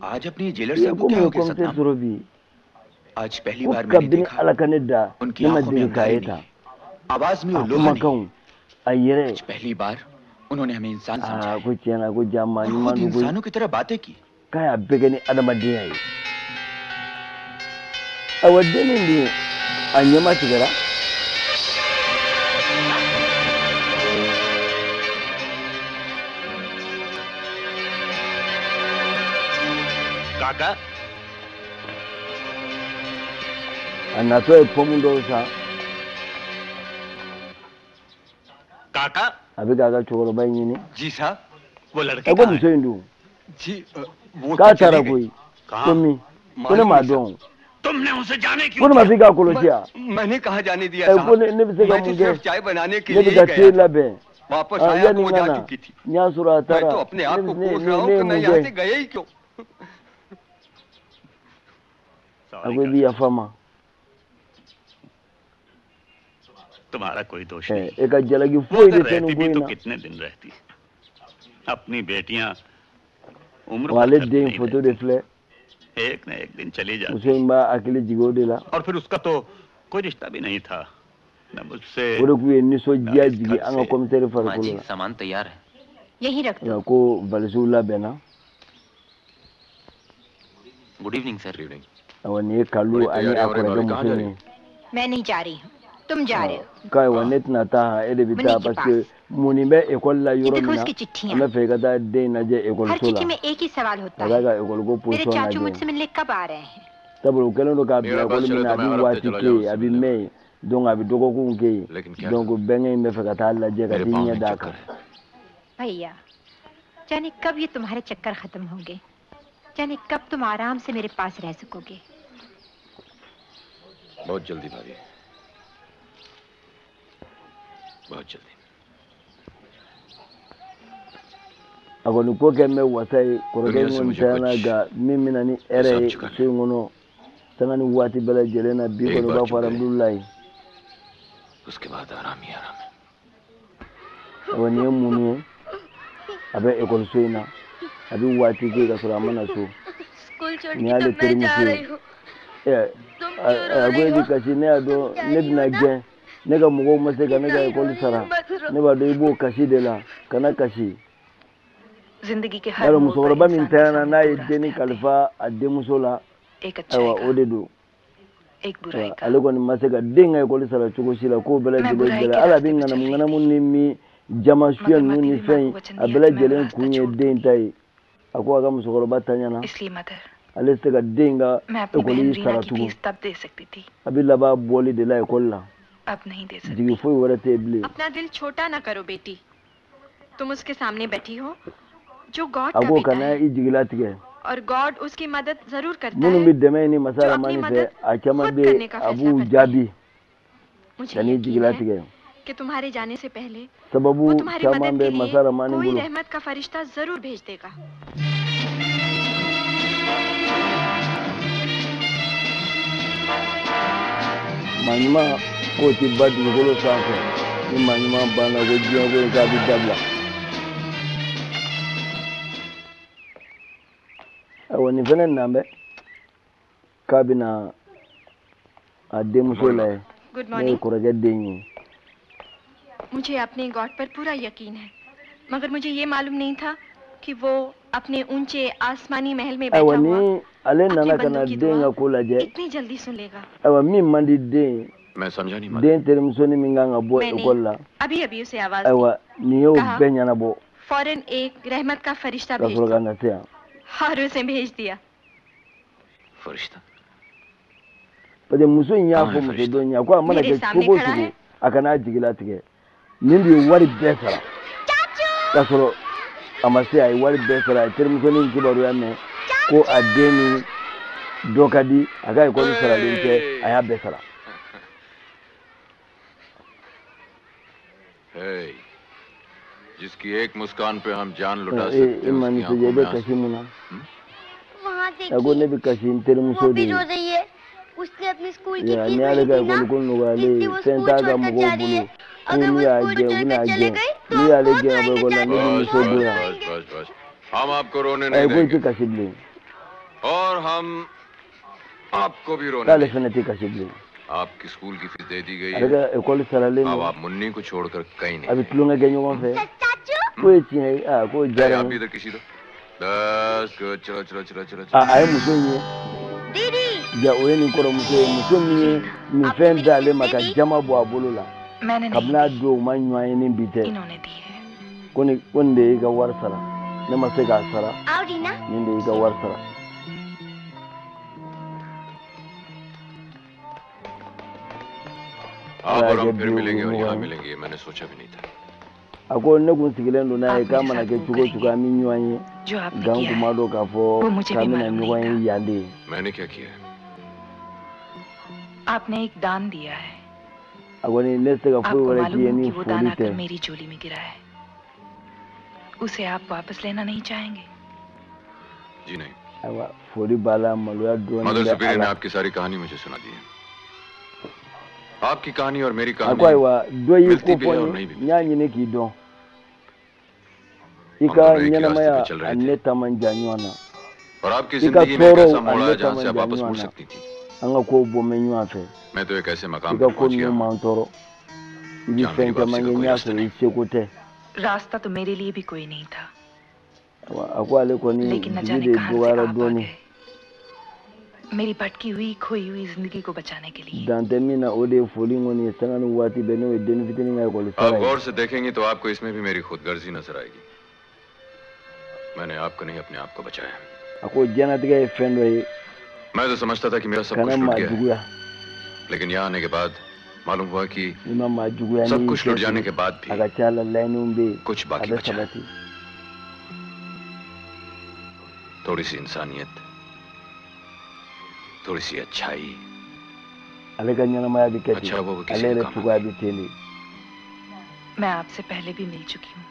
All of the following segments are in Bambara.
आज अपनी jailer I ye साहब ko को क्या mun हो ye गया commissaire Satnam? sɔrɔ bi? आज पहली Ko बार मैंने kabini देखा Ala ka ne da, उनकी ne ma आंखों में deli k'a अंगारे ye tan. नहीं, आवाज में A वो लोहा नहीं। kumakanw, a yɛrɛ. आज पहली बार उन्होंने हमें इंसान समझा Aa, है ko tiɲɛ na, ko ja maa और ɲuman खुद don koyi. इंसानों की तरह बातें की। K'a y'a bɛɛ kɛ ni adamadenya ye. Ayiwa, dennin dun, a ɲɛma tigɛra. काका। A natɔ ye pɔmu dɔw san. काका। A bɛ k'a ka cɛkɔrɔba in ɲini. जी साहब, वो लड़की Ɛ, ko कहाँ है? muso in dun? जी वो K'a तो taara चली गई। koyi. कहाँ? Ko min? Ko ne m'a dɔn. तुमने उसे जाने Ko क्यों ne ma दिया? f'i k'a kɔlɔsi yan? मैंने कहाँ जाने दिया Ɛ, ko साहब? ne bɛ se ka मैं तो mun kɛ? सिर्फ चाय बनाने के Ne लिए bɛ ka ही te गया था। labɛn. वापस Ah, आया तो yanni वो n ka जा na, चुकी थी। n y'a sɔrɔ a मैं taara. तो अपने आप Ne को ne कोस ne रहा हूँ ne ye कि मैं mun यहाँ kɛ? से गया ही क्यों। A ko i bɛ yafa n ma. तुम्हारा कोई दोष Ɛ, नहीं। e ka jalaki वो foyi अगर de tɛ रहती nin ko भी in तो na. कितने दिन रहती? अपनी बेटियां उम्र Wa भर ale घर पे den नहीं photo de रहती। filɛ. एक न एक दिन चली Muso जाती। in b'a hakili jigin o de la. और फिर उसका तो कोई रिश्ता भी नहीं था, न मुझसे O de k'u ye न nisɔndiya इस jigin घर an ka से। commissaire माँ farikolo जी, la. सामान तैयार है। यहीं रख दो। Nka ko valisiw labɛnna. Good evening sir. Evening. Awa, nin ye Kalu बड़ी ani तैयारी a हो रही kɔrɔkɛ भाभी, कहाँ muso जा in रही ye. मैं नहीं जा रही हूँ, तुम जा रहे हो। K'ayiwa, ne tɛna taa, e de bɛ Munni taa के parce que पास। Munni bɛ école la ये yɔrɔ देखो min na, उसकी an चिट्ठियाँ। bɛ fɛ i ka taa den in lajɛ हर ekɔliso चिट्ठी la. में एक ही सवाल होता Ka taa है, ka école ko मेरे position चाचू lajɛ. मुझसे मिलने कब आ रहे हैं? Sabula u kɛlen don k'a bila मेरा बस école चले min na, तो a मैं bɛ हर हफ्ते waati चला kɛ जाऊँ yen, a उससे bɛ मिलने। mɛn yen, donc a bɛ dɔgɔkunw kɛ yen. लेकिन क्या Donc bɛnkɛ in bɛ fɛ ka taa lajɛ ka मेरे t'i पाँव ɲɛ में d'a चक्कर kan. है। भैया, जाने कब ये तुम्हारे चक्कर खत्म होंगे, जाने कब तुम आराम से मेरे पास रह सकोगे। बहुत जल्दी भाभी, बहुत जल्दी। A kɔni ko kɛ n bɛ wasa ye, kɔrɔkɛ Dunia in se kɔni mujhe tanyana, kuch nka min bɛ na ni hɛrɛ हिसाब ye चुकाना so in kɔnɔ, sanga ni waati bɛɛ lajɛlen na, bi एक kɔni u बार b'a चुक fɔ गए alhamdulilayi. उसके बाद आराम ही आराम है। Awa, nin ye mun ye? A bɛ ekɔliso in na, a bɛ waati kɛ ka sɔrɔ a ma na so. School छोड़ Nin के y'ale तो मैं जा terimuso रही ye. हूँ। Ɛ, तुम a क्यों रो a ko रही e bɛ हो? kasi, ne y'a तुम dɔn जा ne रही हो bɛna ना? gɛn, ne ka mɔgɔw ma se ka ne ka नहीं ekɔli रो रही sara. हूँ, मत रो। Ne b'a dɔn i b'o kasi de la, kana kasi. जिंदगी के हर Yarɔ, मोड़ पर musokɔrɔba min इंसान के tanyana सामने n'a दो ye रास्ते denni आते हैं, kalifa a denmuso la, एक अच्छाई ayiwa, का, o de don. एक बुराई Ayiwa, का। ale kɔni ma se ka den ka ekɔli sara cogo si la, k'o bɛɛ मैं lajɛlen बुराई gɛlɛya के hali a bɛ रास्ते पे चल ŋanamu रही ŋanamu थी, ni min jama suya मगर ninnu ni माँ fɛn को in, वचन a दिया bɛɛ कि मैं वो lajɛlen रास्ता kun ye छोड़ den दूंगी। ta ye. A ko a ka musokɔrɔba tanyana, इसलिए mother, ale tɛ se ka den ka मैं अपनी बहन ekɔli Reena sara की tugun. फीस तब दे सकती थी, A bɛ laban bɔli de la ekɔli la. अब नहीं दे Jigi सकती। foyi wɛrɛ tɛ yen bilen. अपना दिल छोटा ना करो बेटी, तुम उसके सामने बैठी हो जो गॉड A का ko बेटा kana है i jigilatigɛ. और गॉड उसकी मदद जरूर करता Minnu है bɛ dɛmɛ ɲini masa जो अपनी Ramani fɛ, मदद a caman खुद bɛ करने का a फैसला b'u करता है। jaabi. मुझे Kan'i यकीन है jigilatigɛ. कि तुम्हारे जाने से पहले वो Sababu तुम्हारी caman मदद bɛ के लिए masa Ramani कोई bolo. रहमत का फरिश्ता जरूर भेज देगा। Maa ɲuman k'o tɛ ba dugukolo sanfɛ, ni maa ɲuman banna, ko diɲɛ ko in k'a bɛ dabila. Ayiwa, nin fɛnɛ nan bɛ k'a bɛna a denmuso lajɛ, Good n'o ye morning. kɔrɔkɛ den ye. मुझे अपने गॉड पर पूरा यकीन है, मगर मुझे ये मालूम नहीं था कि वो अपने ऊंचे आसमानी महल में Ayiwa, बैठा हुआ ni ale अपने nana ka बंदों na की den दुआ ka ko lajɛ. इतनी जल्दी सुन लेगा। Ayiwa, min man di den ye, मैं समझा नहीं माँ। den terimusonin min kan ka bɔ मैंने ekɔli la, अभी अभी उसे आवाज दी, ayiwa, nin y'o कहा bɛɛ ɲɛnabɔ फौरन एक रहमत का फरिश्ता ka भेज sɔrɔ दो, ka na se yan. और उसे भेज दिया। फरिश्ता Parce que muso in y'a कहाँ fɔ है muso फरिश्ता? dɔ in ye, a ko a mana मेरे kɛ सामने cogo o खड़ा cogo, है। a kana jigilatigɛ. Nin de ye wari bɛɛ sara k'a sɔrɔ a ma se, a ye wari bɛɛ sara. A ye terimusonin kibaruya mɛn ko a den ni dɔ ka di, a ka ekɔli saralen tɛ, a y'a bɛɛ sara. हे, जिसकी एक मुस्कान पे हम जान लुटा E सकते e हैं ma उसकी nisɔndiya, i आंखों bɛ में आंसू। kasi mun na? वहाँ A ko ne देखिए, bɛ kasi n वो terimuso de भी ye. रो रही है। उसने अपनी स्कूल की Ya, fees ni y'ale नहीं ka दी ना, ekɔli ko nɔgɔyalen इसलिए ye, वो fɛn स्कूल t'a ka छोड़कर mɔgɔw जा रही bolo. है। अगर N'u वो y'a school gɛn, u bɛna छोड़कर चले gɛn. गई तो N'u हम y'ale बहुत gɛn ka bɔ रोएंगे ekɔli la, ne चाचू, bɛ बस बहुत nisɔngoya. बस रोएंगे। बस बस, हम आपको रोने Ayi, नहीं ko i tɛ देंगे। kasi bilen. और हम आपको भी रोने K'ale fɛnɛ tɛ kasi bilen. आपकी स्कूल की फीस दे दी गई Ale है। ka ekɔli saralen अब don. आप मुन्नी को छोड़कर कहीं A नहीं। bɛ tulonkɛ kɛ ɲɔgɔn fɛ. K'o ye tiɲɛ ye, aa, k'o अरे, diyara आप n भी ye. इधर किसी दो बस गुड, चलो चलो चलो चलो। A a ye muso in ye. Ja, o ye nin kɔrɔmuso ye, muso min ye nin fɛn d'ale ma ka jama bɔ a bolo la. मैंने नहीं Kabini a don, u ma ɲɔgɔn ye ni bi tɛ. इन्होंने दी है। Ko nin de y'i ka wari sara, ne ma se k'a sara. आओ Reena. Nin de y'i ka wari sara. आप Ala और y'a हम kɛ फिर bi u मिलेंगे ye और यहाँ ɲɔgɔn ye. मिलेंगे ये मैंने सोचा भी नहीं था। A ko ne kun sigilen don n'a ye आप k'a मेरे mana साथ kɛ वो cogo o cogo, करेंगे an bɛ ɲɔgɔn ye, जो आपने nka n किया kun m'a है dɔn k'a fɔ वो मुझे k'an भी bɛna मालूम ɲɔgɔn नहीं ye था। yan de. मैंने क्या किया है? आपने एक दान दिया है। A kɔni, ne tɛ se ka foyi आपको wɛrɛ k'i मालूम ye हो ni कि वो दान foli आकर tɛ. मेरी झोली में गिरा है, उसे आप वापस लेना नहीं चाहेंगे? जी नहीं। Ayiwa, foli b'a la, maloya dɔɔnin mother bɛ a superior ने la. आपकी सारी कहानी मुझे सुना दी है। आपकी कहानी और मेरी A ko कहानी ayiwa, dɔ y'i मिलती ko भी fɔ है और n नहीं ye, भी। n y'a ɲini k'i dɔn, i हम ka दोनों एक ही रास्ते ɲɛnamaya पे चल रहे ani थे ne ta man jan ɲɔgɔn na, और आपकी i ka जिंदगी में एक tɔɔrɔw ऐसा ani मोड़ ne आया ta जहां man से आप jan वापस ɲɔgɔn मुड़ na, सकती थी। An ka kow bɔ bɛ ɲɔgɔn fɛ. मैं तो एक ऐसे I मकाम ka पे ko पहुंच गया ninnu हूं m'an tɔɔrɔ, i bɛ जहां मेरी fɛn वापसी caman का kɛ, n कोई y'a रास्ता sɔrɔ नहीं। i seko tɛ. रास्ता तो मेरे लिए भी कोई नहीं था, Ayiwa, a ko ale kɔni लेकिन न jigi जाने de कहां से dɔgɔyara आप आ dɔɔnin. गए मेरी भटकी हुई खोई हुई जिंदगी को बचाने के लिए। Dan tɛ min na, o de ye foli in kɔni ye sanga ni waati bɛɛ, n'o ye denni fitinin ka ekɔli आप sara ye. गौर से देखेंगी तो आपको इसमें भी मेरी खुदगर्जी नजर आएगी। मैंने आपको नहीं, अपने आप को बचाया। A ko diɲɛlatigɛ ye fɛn dɔ ye, मैं तो समझता था कि मेरा सब kana कुछ लुट maa गया है, juguya. लेकिन यहाँ आने के बाद मालूम हुआ कि N'i ma maa juguya, सब n'i y'i कुछ लुट जाने cɛsiri, के बाद a भी ka ca la laɲiniw bɛ yen, कुछ a बाकी bɛ बचा है। sabati. थोड़ी सी इंसानियत, थोड़ी सी अच्छाई। Ale ka ɲɛnamaya bɛ kɛ ten. अच्छा हुआ वो Ale किसी के yɛrɛ काम आ cogoya गई। bɛ ten de. मैं आपसे पहले भी मिल चुकी हूँ,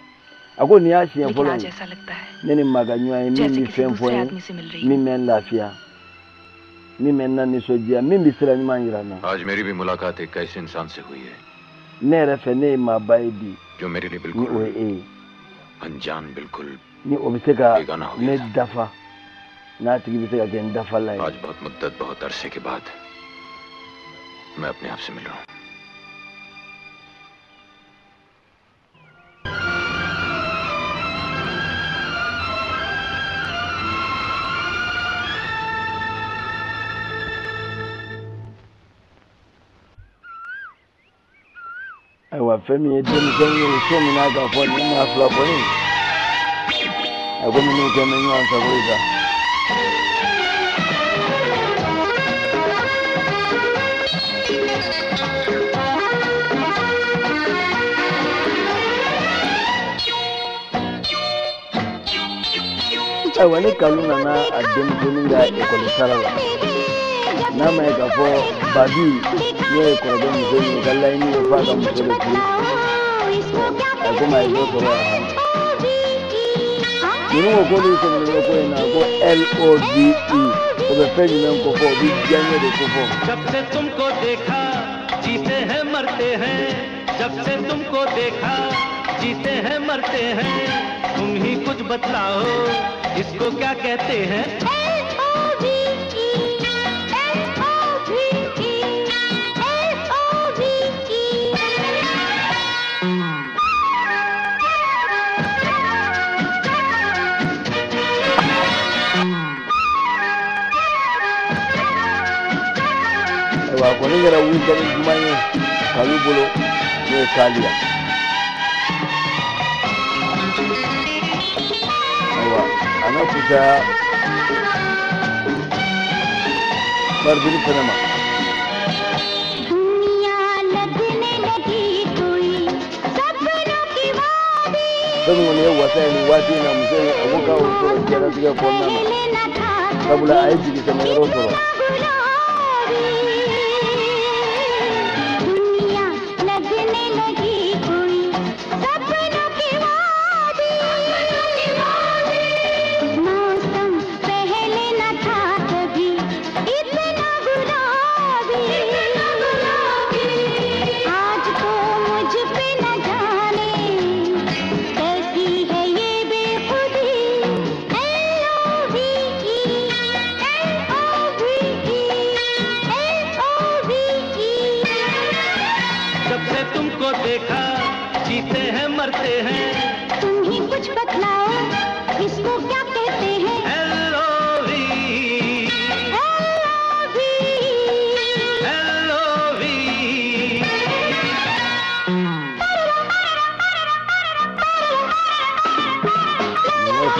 A ko nin y'a siɲɛ लेकिन fɔlɔ आज ye ऐसा लगता है ne ni maa ka ɲɔgɔn ye min जैसे bɛ किसी fɛn fɔ दूसरे n ye, आदमी से मिल रही हूँ। min bɛ n lafiya, min bɛ n na nisɔndiya, min bɛ sira ɲuman yira n na. आज मेरी भी मुलाकात एक ऐसे इंसान से हुई है Ne yɛrɛ fɛ, ne ye maaba ye bi जो मेरे लिए ni o बिल्कुल ye e ye, अनजान, बिल्कुल ni o bɛ se ka बेगाना हो गया ne था। dafa, n'a tigi bɛ se ka kɛ n dafala ye. आज बहुत मुद्दत, बहुत अरसे के बाद मैं अपने आप से मिल रहा हूँ। Ayiwa, fɛn min ye denmisɛnnin ye, o so min n'a ka fɔ nin maa fila kɔni, a ko minnu kɛ bɛ ɲɔgɔn sago ye sa. Ayiwa, ni Kalu nana a denmisɛnnin ka ekɔli sara la, n'a ma ye k'a fɔ Babi, n'o ye kɔrɔkɛ muso ye, o ka laɲini ye f'a ka muso de furu, a ye komi a ye dɔ sɔrɔ yan. Ninnu ko k'olu sɛbɛnnen bɛ ko in na ko LOVE, o bɛ fɛn jumɛn kofɔ? O bɛ diyaɲɛ de kofɔ. जब से तुमको देखा जीते हैं मरते हैं, जब से तुमको देखा जीते हैं मरते हैं, तुम ही कुछ बतलाओ इसको क्या कहते हैं। Ayiwa, a kɔni kɛra wulikɛli duman ye Kalu bolo, n'o ye Kaliya. Ayiwa, a na fisaya Baribiri fɛnɛ ma. दुनिया लगने लगी कोई सपनों की वादी। Fɛn min kɔni ye wasa ye nin waati in na, muso in, a ko k'a y'o sɔrɔ diɲɛlatigɛ kɔnɔna na, पहले न था sabula कभी a ye jigisɛmɛ yɔrɔ sɔrɔ. इतना गुलाबी। दुनिया लगने लगी कोई सपनों की वादी। मौसम पहले न था कभी इतना गुलाबी। आज तो मुझ पे न जाने कैसी है ये बेखुदी। LOVE,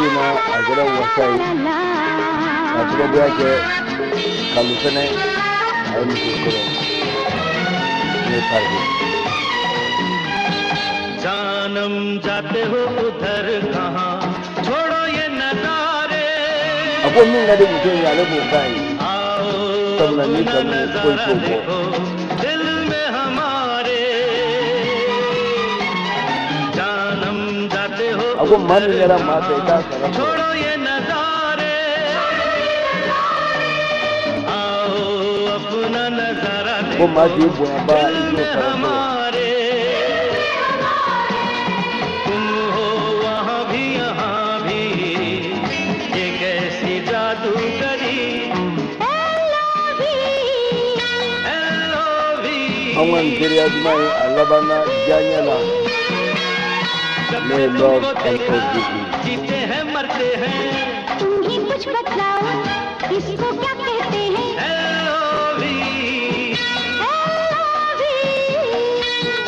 waati in na a kɛra wasa ye k'a sababuya kɛ Kalu fɛnɛ a ye muso sɔrɔ n'o ye Paribe. जानम जाते हो उधर कहाँ छोड़ो ये नजारे A ko min ka di muso in ye, ale b'o k'a ye, sabula ni kanu foyi t'o bɔ. दिल में हमारे जानम जाते हो A ko maa min kɛra maa fɛ, i t'a sara sɔrɔ. छोड़ो ये नजारे आओ अपना नजारा Ko maa t'i bonyaba, i t'o sara sɔrɔ. हमारे तुम हो वहाँ भी यहाँ भी ये कैसी जादूगरी An ka nin teriya duman ye, a labanna diyaɲɛ la. Ne ye love L O V E. जीते हैं मरते हैं तुम ही कुछ बतलाओ इसको क्या कहते हैं L O V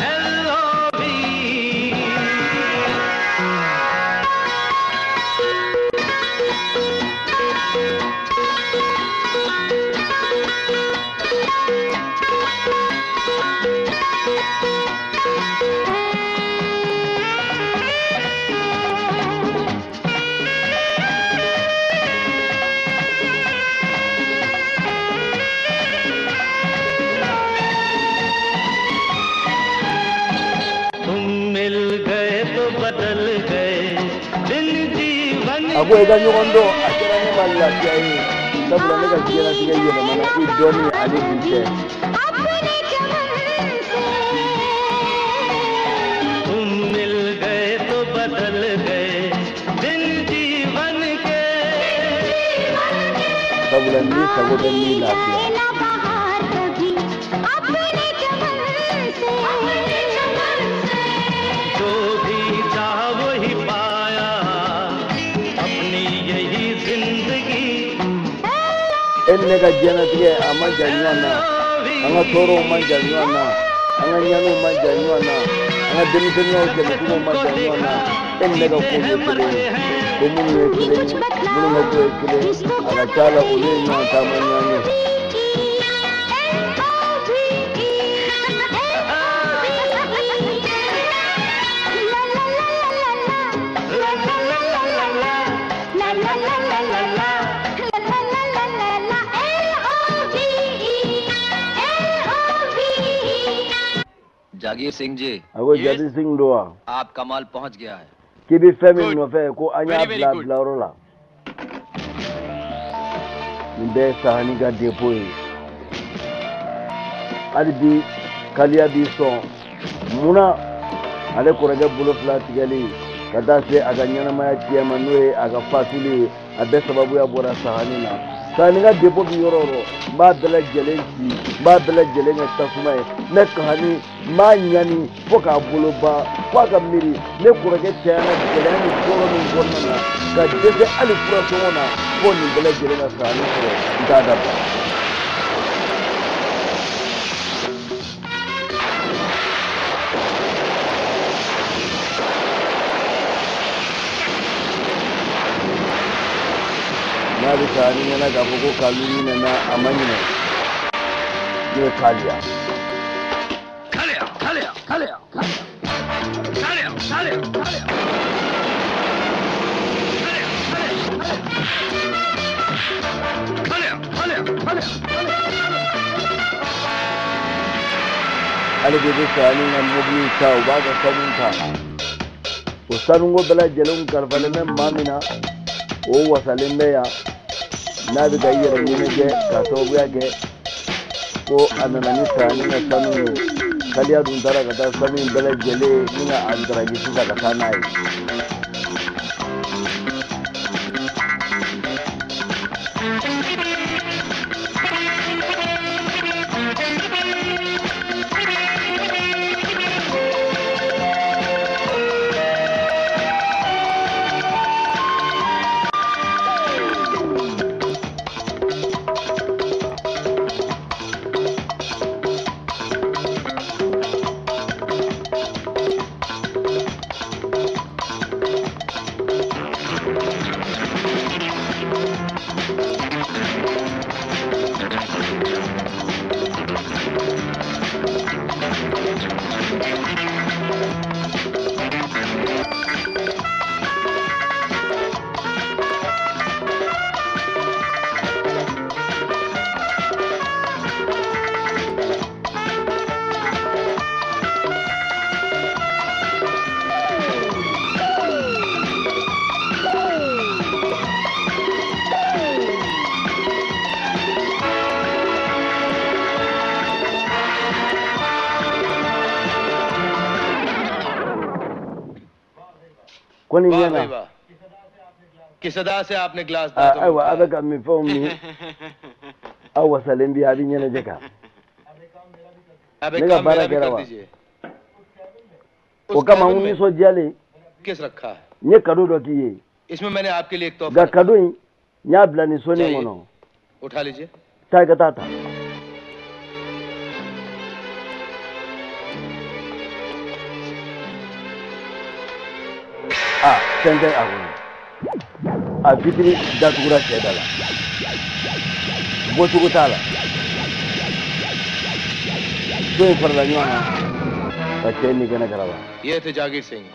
L O V. तुम मिल गए तो बदल गए दिन जीवन A ko i ka ɲɔgɔn dɔn, a kɛra ne ma lafiya ye, sabula ne ka diɲɛlatigɛ yɛlɛmana i dɔnni ani bi cɛ. अपने चमन से तुम मिल गए तो बदल गए दिन जीवन के Sabula ni sago bɛ min lafiya. ना बाहर कभी अपने चमन से अपने चमन से जो भी चाह वही पाया अपनी यही जिंदगी E ni ne ka diɲɛlatigɛ, a ma jan ɲɔgɔn na. An ka tɔɔrɔw ma jan ɲɔgɔn na, an ka ɲaniw ma jan ɲɔgɔn na, an ka denmisɛnninyaw tɛmɛcogo ma jan ɲɔgɔn na. E ni ne ka kow ye kelen ye, ko minnu ye kelen ye, minnu ka ko ye kelen ye, a ka ca la olu ye ɲɔgɔn taama ɲɔgɔn ye. Jagir Singh ji A ko Jagir Singh don wa? आपका माल पहुंच गया है। K'i bɛ fɛn min nɔfɛ, ko an y'a Very, very bila good. Bilayɔrɔ la. Nin bɛɛ ye Sahani ka dépôt ye. Hali bi Kaliya b'i sɔn munna ale kɔrɔkɛ bolo fila tigɛli ka taa se a ka ɲɛnamaya tiɲɛ ma, n'o ye a ka fatuli ye, a bɛɛ sababuya bɔra Sahani na. Sahani ka dépôt bi yɔrɔ o yɔrɔ, n b'a bɛɛ lajɛlen ci, n b'a bɛɛ lajɛlen kɛ tasuma ye. Ne Kahani, n b'a ɲani fo k'a bolo ban, fo a ka miiri ne kɔrɔkɛ cayara gɛlɛya ni tɔɔrɔ min kɔnɔna na ka dɛsɛ hali furasɔngɔ na, fo nin bɛɛ lajɛlen ka Sahani sɔrɔ, n t'a dabila. N'a bɛ Sahani ɲɛna k'a fɔ ko Kalu ɲinɛna, a ma ɲinɛ, n'o ye Kaliya. Kalia, Kalia, Kalia, Kalia, Kalia, Kalia. Kalia, Kalia, Kalia, Kalia. Hali bi bɛ Sahani ka mobili ta, u b'a ka sanu ta. O sanuko bɛɛ lajɛlen kalifalen bɛ maa min na, o wasalen bɛ yan n'a bɛ ka i yɛrɛ ɲɛnajɛ k'a sababuya kɛ ko a nana ni Sahani ka sanu ye. Kaliya dun taara ka taa sanu in bɛɛ lajɛlen ni ka a daraki sisan ka taa n'a ye. Ko nin ɲɛna. किस अदा से आपने गिलास दांतों में Ayiwa, a उठाया? bɛ ka minfɛnw min, aw wasalen bi, a bɛ ɲɛnajɛ kan. अब एक Ne ka काम baara मेरा भी kɛra कर wa? दीजिए। O उस kama cabin n में nisɔndiyalen, किस रखा है? n ye cadeau dɔ k'i ye. इसमें मैंने आपके लिए एक तोहफा Nka रखा। cadeau in, n y'a bila nin sonin जाइए। kɔnɔ. उठा लीजिए। Taa, i ka taa ta. A fɛn tɛ a kɔnɔ. A fitiri datugura cɛ da la, bɔcogo t'a la. So in farala ɲɔgɔn kan ka cɛ ni kɛnɛ kara la. ये थे जागीर Singh,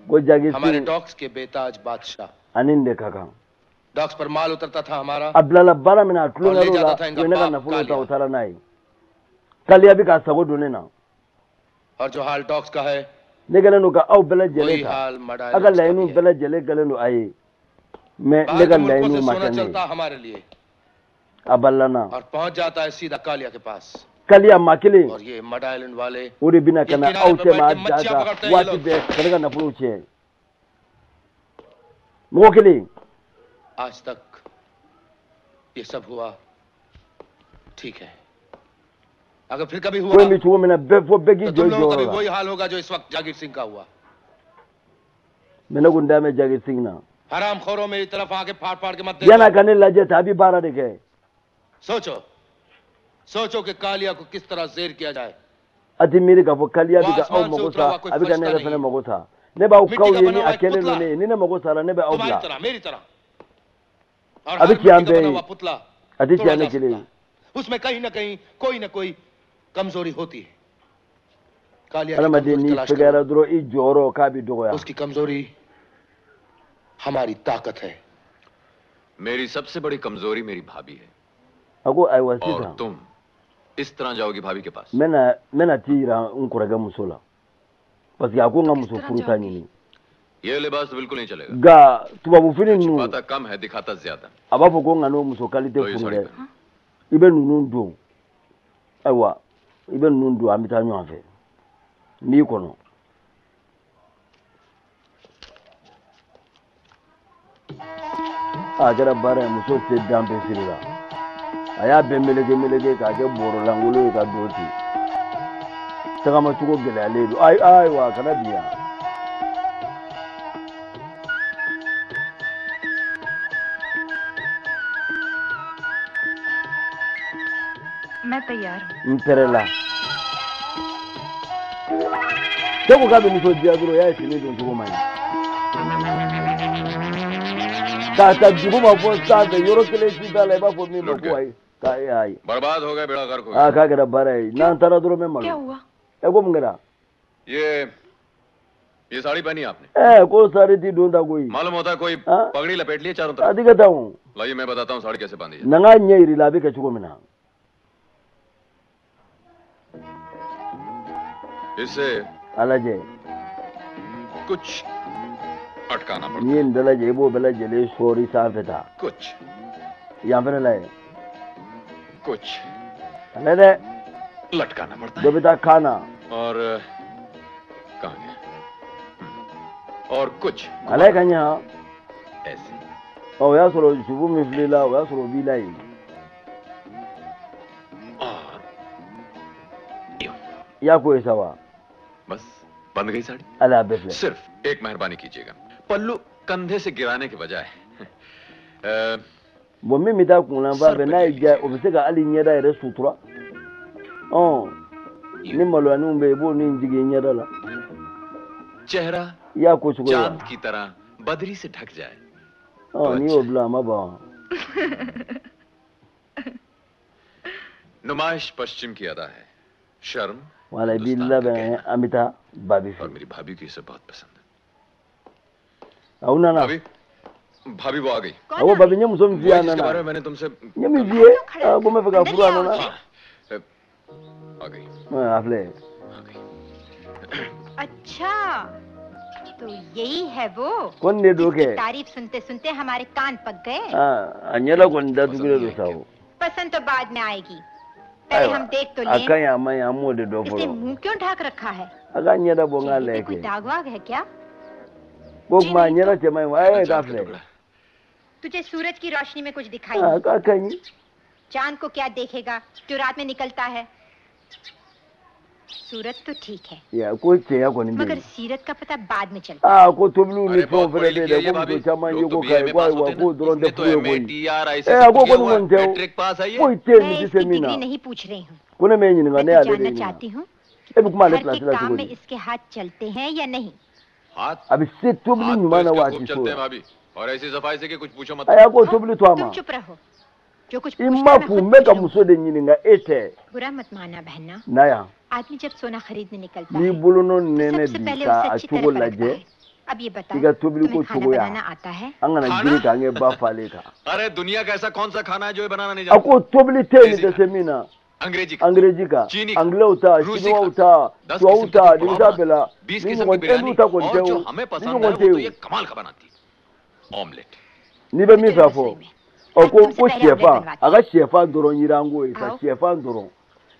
Ko Jagir हमारे Singh docks के बेताज बादशाह। ani nin de ka kan. Docks पर माल उतरता था हमारा। A bilala baara min na, a tulonkɛr'o जाता la, था इनका u ye ne ka बाप nafolo ta, Kaliya. u taara n'a ye. Kaliya bɛ k'a sago don ne na. और जो हाल डॉक्स का है, Ne kɛlen don ka aw bɛɛ lajɛlen वही ta. हाल mud Aw ka islands का laɲiniw भी है। bɛɛ lajɛlen kɛlen don a ye, mais ne बाहर ka के मुल्कों laɲiniw से ma सोना kɛ ne ye. चलता हमारे लिए A balila n na. और पहुंच जाता है सीधा कालिया के पास। Kaliya maa kelen, और ये मड आइलैंड वाले o de bɛna ये ka na किनारे aw पे cɛ बैठ ma के मच्छियां da पकड़ते kan हैं ये waati लोग। bɛɛ ka ne ka nafolo tiɲɛ. Mɔgɔ kelen. आज तक ये सब हुआ, ठीक है। अगर फिर कभी Ko हुआ in bɛ cogo min na, bɛɛ fɔ, bɛɛ k'i तो jɔ तुम i लोगों का jɔyɔrɔ भी la. वही हाल होगा जो इस वक्त जागीर सिंह का हुआ। Mais ne kun da mɛn Jagir Singh na. हराम खोरों, मेरी तरफ आके फाड़ फाड़ के मत Yan'a देखो। ka ne lajɛ tan, a bɛ baara de kɛ. सोचो, सोचो कि कालिया को किस तरह जेर किया जाए। A ti miiri k'a fɔ Kaliya वो bɛ ka aw आसमान से mago उतरा sa, हुआ कोई a bɛ ka ne फरिश्ता yɛrɛ नहीं fɛnɛ है। mago sa. Ne b'aw मिट्टी kaw का ye बना ni हुआ a एक kɛlen पुतला, don ne ye. Ni ne mago sara, ne bɛ aw तुम्हारी bila. तरह, मेरी तरह, और A bɛ her ci an मिट्टी का bɛɛ बना ye. हुआ पुतला A tɛ ci तोड़ा an ne जा kelen सकता ye. है। उसमें कहीं ना कहीं कोई ना कोई कमजोरी होती है। कालिया की Adamaden, कमजोरी n'i तलाश करो। fɛgɛyara dɔrɔn, i jɔyɔrɔ k'a bɛ dɔgɔya. उसकी कमजोरी हमारी ताकत है। मेरी सबसे बड़ी कमजोरी मेरी भाभी है। A ko ayiwa, और sisan तुम इस तरह जाओगी भाभी के पास? n bɛna t'i yira n kɔrɔkɛ muso la, parce que a ko n ka किस muso तरह furu ta जाओगी? ɲini. ये लिबास तो बिल्कुल नहीं चलेगा। Nka tubabufini ninnu, छिपाता कम है, दिखाता ज्यादा। a b'a fɔ ko n ka n'o muso qualité लो ये furu sari dɛ. पहनो। I bɛ ninnu don. Ayiwa, i bɛ ninnu don, an bɛ taa ɲɔgɔn fɛ n'i kɔnɔ. A kɛra baara ye, muso se dan bɛɛ siri la. A y'a bɛɛ meleke meleke k'a kɛ bɔrɔlankolon ye ka don ten. Tagamacogo gɛlɛyalen don. Ayi, ayiwa, kana bi yan. मैं तैयार हूँ। N pɛrɛla. Cɛ ko k'a bɛ nisɔndiya dɔrɔn, o y'a ye fini don cogo man ɲi k'a ta dugu ma fɔ sanfɛ, yɔrɔ kelen si t'a la i b'a fɔ min ma लुट ko गए। ayi, k'a ayi. बर्बाद हो गए, बेड़ा गर्क हो Aa, गया। k'a kɛra baara ye, n'an taara dɔrɔn n bɛ क्या malo. हुआ? Ɛ, ko mun kɛra? ये साड़ी पहनी आपने? Ɛ, ko sari ti don ta koyi. मालूम होता है कोई हाँ? पगड़ी लपेट ली है चारों A तरफ। ti kɛ tan o. लाइए, मैं बताता हूँ साड़ी कैसे बांधी जाए। Na n k'a ɲɛ yir'i la a bɛ kɛ cogo min na. इससे A lajɛ. कुछ अटकाना पड़ता N'i ye nin bɛɛ lajɛ, i b'o bɛɛ lajɛlen sɔɔri sanfɛ ta. है। कुछ Yan fɛnɛ lajɛ. कुछ A lajɛ dɛ. लटकाना पड़ता Dɔ है। bɛ taa kan na. और कहाँ गया? और कुछ A lajɛ ka ɲɛ han. ऐसे। Ɔ, o y'a sɔrɔ jubu min filɛ i la, o y'a sɔrɔ o b'i la yen. और यूं। I y'a ko ye sa wa? बस बंध गई sari. Hali a bɛɛ filɛ. सिर्फ एक मेहरबानी कीजिएगा, पल्लू कंधे से गिराने के बजाय अ, Bon, min bɛ taa kunlanfan sir fɛ पे n'a ले y'i diya, लीजिएगा। o bɛ se ka hali ɲɛda yɛrɛ sutura. Ɔ, ni maloyaninw bɛ yen, i b'o ni jigin i ɲɛda la. चेहरा I y'a ko cogo ye wa? चांद की तरह बदरी से ढक जाए Ɔ, तो n'i अच्छा y'o है। bila, a ma ban wa? नुमाइश पश्चिम की अदा है, शर्म Wala, i b'i Hindustan का labɛn, कहना। An bɛ taa Babi fɛ और yen. मेरी भाभी को ये सब बहुत पसंद है। Aw nana. भाभी, भाभी वो आ गई। A ko Babi, n ye muso min f'i ye, वही a जिसके nana. बारे में मैंने तुमसे N ye min f'i ye, aa, ko n bɛ fɛ ka furu, a nana. हाँ, आ गई। Ɛ, a filɛ. आ गई। अच्छा, तो यही है वो Ko nin de don जिसकी kɛ. तारीफ सुनते सुनते हमारे कान पक गए। Aa, a ɲɛda kɔni datugulen don sa o. पसंद तो बाद में आएगी, पहले Ayiwa, हम देख तो a लें। ka ɲi, a man ɲi, an m'o de dɔn इसने fɔlɔ. मुंह क्यों ढक रखा है? A ka ɲɛda bɔ n k'a चेहरे पे lajɛ कोई kɛ. दाग वाग है क्या? Ko kuma a ɲɛda cɛ man ɲi wa? Ee k'a filɛ. तुझे सूरज की रोशनी में कुछ दिखाई aa k'a ka ɲi. चांद को क्या देखेगा जो रात में निकलता है? सूरत तो ठीक है Ya ko cɛya kɔni bɛ मगर yen. सीरत का पता बाद में चलता। Aa ko tobiliw ni fɛnw fɛnɛ bɛ yen dɛ, ko muso caman ye ko ka ye ko ayiwa k'o dɔrɔn tɛ furu ye koyi. Ee a ko ko nin kɔni tɛ o, foyi tɛ yen मैं nin tɛ इसकी se min degree na. नहीं पूछ रही हूँ। Ko ne m'e ɲininka, मैं ne तो y'ale de जानना ɲininka. चाहती हूँ E bɛ kuma ale घर place के la काम cogo में di? इसके हाथ चलते हैं या नहीं। A bɛ se tobili ɲuman na wa a खूब tɛ se o चलते हैं la? भाभी, और ऐसी सफाई से कि कुछ पूछो मत। A y'a ko tobili to a तुम ma. चुप रहो, जो कुछ I पूछना ma है मैं kun खुद n bɛ ka पूछ muso de ɲininka, e tɛ. लूंगी। बुरा मत माना बहना, Na yan. आदमी जब सोना खरीदने निकलता N'i है bolonɔ तो nɛnɛ सबसे bi पहले ka उसे a अच्छी cogo तरह परखता lajɛ, है। अब ये i बताओ, ka tobili तुम्हें ko खाना cogoya, बनाना आता है? an kana girin k'an kɛ ba falen kan. अरे दुनिया का ऐसा कौन सा खाना है जो ये बनाना नहीं A जानता? ko tobili tɛ yen nin tɛ se min na. अंग्रेजी Angirezi kan, चीनी का, angilɛw ta, रूसी chinois का, ta, 10 tubabuw किस्म ta, के nimisa pulao bɛɛ la. 20 Ni किस्म ɲɔgɔn की tɛ बिरयानी n'u ta kɔni और tɛ जो o, हमें ni पसंद है ɲɔgɔn वो tɛ तो o. ये कमाल का बनाती है, omelette. N'i bɛ min fɛ a fɔ. Ɔ ko sɛfan, a ka sɛfan dɔrɔn yira n ko ye sa, sɛfan dɔrɔn.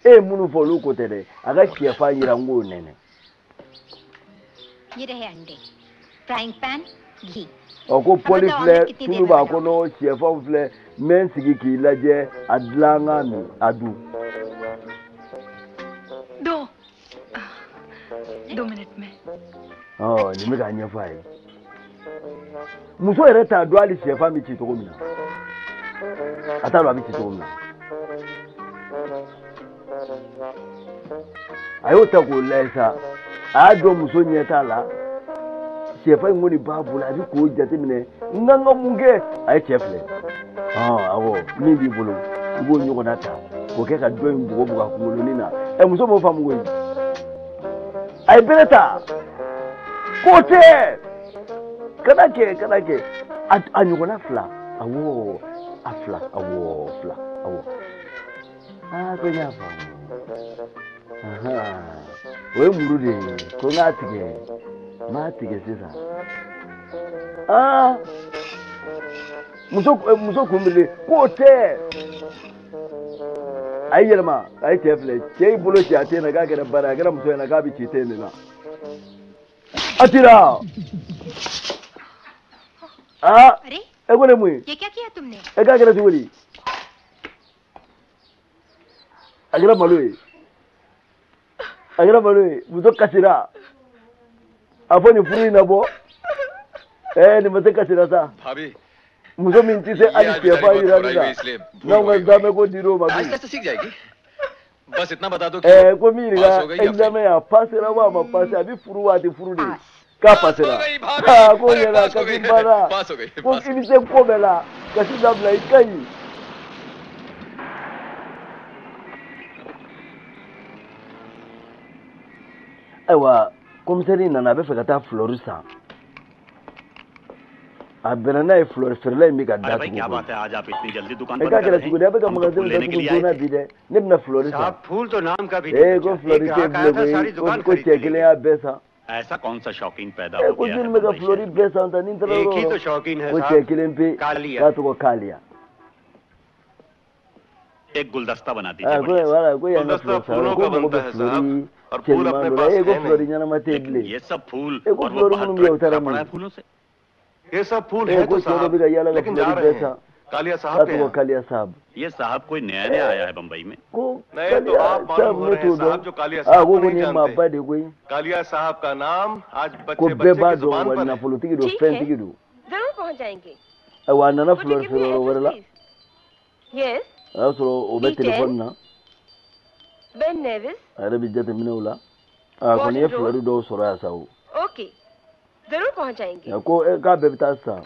E ye minnu fɔ olu ko tɛ dɛ, a ka sɛfan yira n k'o nɛnɛ. ये रहे अंडे, frying pan, घी। Ɔ ko pɔli बताओ, filɛ, omelette कितनी देर tulu में b'a बनाओगे? kɔnɔ, sɛfanw filɛ, n bɛ n sigi k'i lajɛ, a dilan n k'a min, a dun. दो दो मिनट में। Ɔ nin bɛ k'a ɲɛfɔ a ye. Muso yɛrɛ t'a dɔn hali sɛfan bɛ ci cogo min na. A t'a dɔn a bɛ ci cogo min na. A y'o ta k'o lajɛ sa, a y'a dɔn muso ɲɛ t'a la. Sɛfan in kɔni b'a bolo, a bɛ k'o jateminɛ. N kan ka mun kɛ? A ye cɛ filɛ. Ɔn awɔ, min b'i bolo, i b'o ɲɔgɔnna ta k'o kɛ ka dɔ in bugɔ bugɔ a kunkolonin na. Ɛ muso m'o faamu koyi. A ye bere ta. K'o tɛ. Kana kɛ, kana kɛ. A ɲɔgɔnna fila. Awɔ, a fila, awɔ, fila, awɔ. Aa ko n y'a faamu. Ahan. O ye muru de ye. Ko n k'a tigɛ. N b'a tigɛ sisan. Aa muso kun birilen k'o tɛ. A y'i yɛlɛma, a ye cɛ filɛ. Cɛ y'i bolo ci a ten na k'a kɛra baara ye, a kɛra muso ɲɛna k'a bɛ ci ten de la. A cira. Aa अरे e ko ne mun ye? ये क्या किया तुमने? E k'a kɛra cogo di? A kɛra malo ye. A kɛra malo ye. Muso kasira. A fɔ nin furu in na bɔ. Ɛɛ nin ma se kasira sa. भाभी Muso min tɛ se hali ये आज बेचारी sɛfan बहुत yirali घबराई la. हुई, इसलिए भूल N'anw हो ka गई होगी। zamɛ ko dir'o ma dun. आहिस्ते आहिस्ते सीख जाएगी, बस इतना बता दो कि Ɛɛ ko min पास ka हो गई या fail? examen a passera wa a ma passe, a bɛ furu wa a tɛ furu de. K'a passera. हो गई भाभी, Aa ko अरे ɲɛna पास हो kasi गई, banna. पास हो गई, Ko पास i bɛ se ko bɛɛ la. Kasi dabila i ka ɲi. Ayiwa komisɛri nana, a bɛ fɛ ka taa fleur san. A bɛnna n'a ye fleur feerela in bɛ ka अरे भाई datugu क्या koyi. बात है, आज आप इतनी जल्दी दुकान E बंद k'a कर kɛra रहे cogo di? A हैं? bɛ ka हम तो magasin फूल लेने के datugu लिए आए joona थे। bi dɛ. Ne bɛna fleur san. साहब फूल तो नाम का भी Ee नहीं ko बचा। fleur एक tɛ yen ग्राहक आया bilen था, सारी koyi. Ko दुकान ko खरीद cɛ के ले kelen गया। y'a bɛɛ san. ऐसा कौन सा शौकीन पैदा Ee हो ko गया है jɔnni bɛ ka Mumbai fleur शहर में? bɛɛ san tan ni n taara एक yɔrɔ ही o तो yɔrɔ. शौकीन है Ko cɛ साहब, kelen pe Kaliya. k'a tɔgɔ Kaliya. एक गुलदस्ता बना दीजिए Aa ko बढ़िया सा। wala ko yan ka गुलदस्ता fleur san yɔrɔ फूलों ko का mago बनता bɛ है fleur साहब, और फूल cɛɲuman अपने dɔ la. पास Ee ko है fleur नहीं। ɲɛnama tɛ yen लेकिन bilen. ये सब फूल Ee ko और वो fleur बाहर minnu bɛ yen o truck taara भरा पड़ा है min? फूलों से। ये सब फूल Ee है ko तो cɛ dɔ साहब, bɛ ka yaala ka लेकिन जा fleur रहे bɛɛ हैं san. Kaliya K'a साहब के tɔgɔ यहाँ। Kaliya साहब. ये साहब कोई नया नया आया है बम्बई में। Ko नए तो Kaliya आप मालूम साहब हो ne रहे हैं t'o साहब, dɔn. जो कालिया Aa साहब ko को ko नहीं nin ye जानते। maaba de koyi. Kaliya साहब का नाम आज Ko बच्चे bɛɛ बच्चे b'a की dɔn जुबान wa पर है। nafolotigi don, ठीक है, fɛntigi don. जरूर पहुंच जाएंगे। Ayiwa a nana Would you fleur give me feere yɔrɔ wɛrɛ address la. please? Yes, A y'a sɔrɔ o bɛ E10, telefɔni na. Ben Nevis, A yɛrɛ bɛ jateminɛw la. A kɔni ye Gordon Road. fleur dɔw sɔrɔ yan sa o. Okay, जरूर पहुंच जाएंगे। A ko k'a bɛɛ bɛ taa sisan.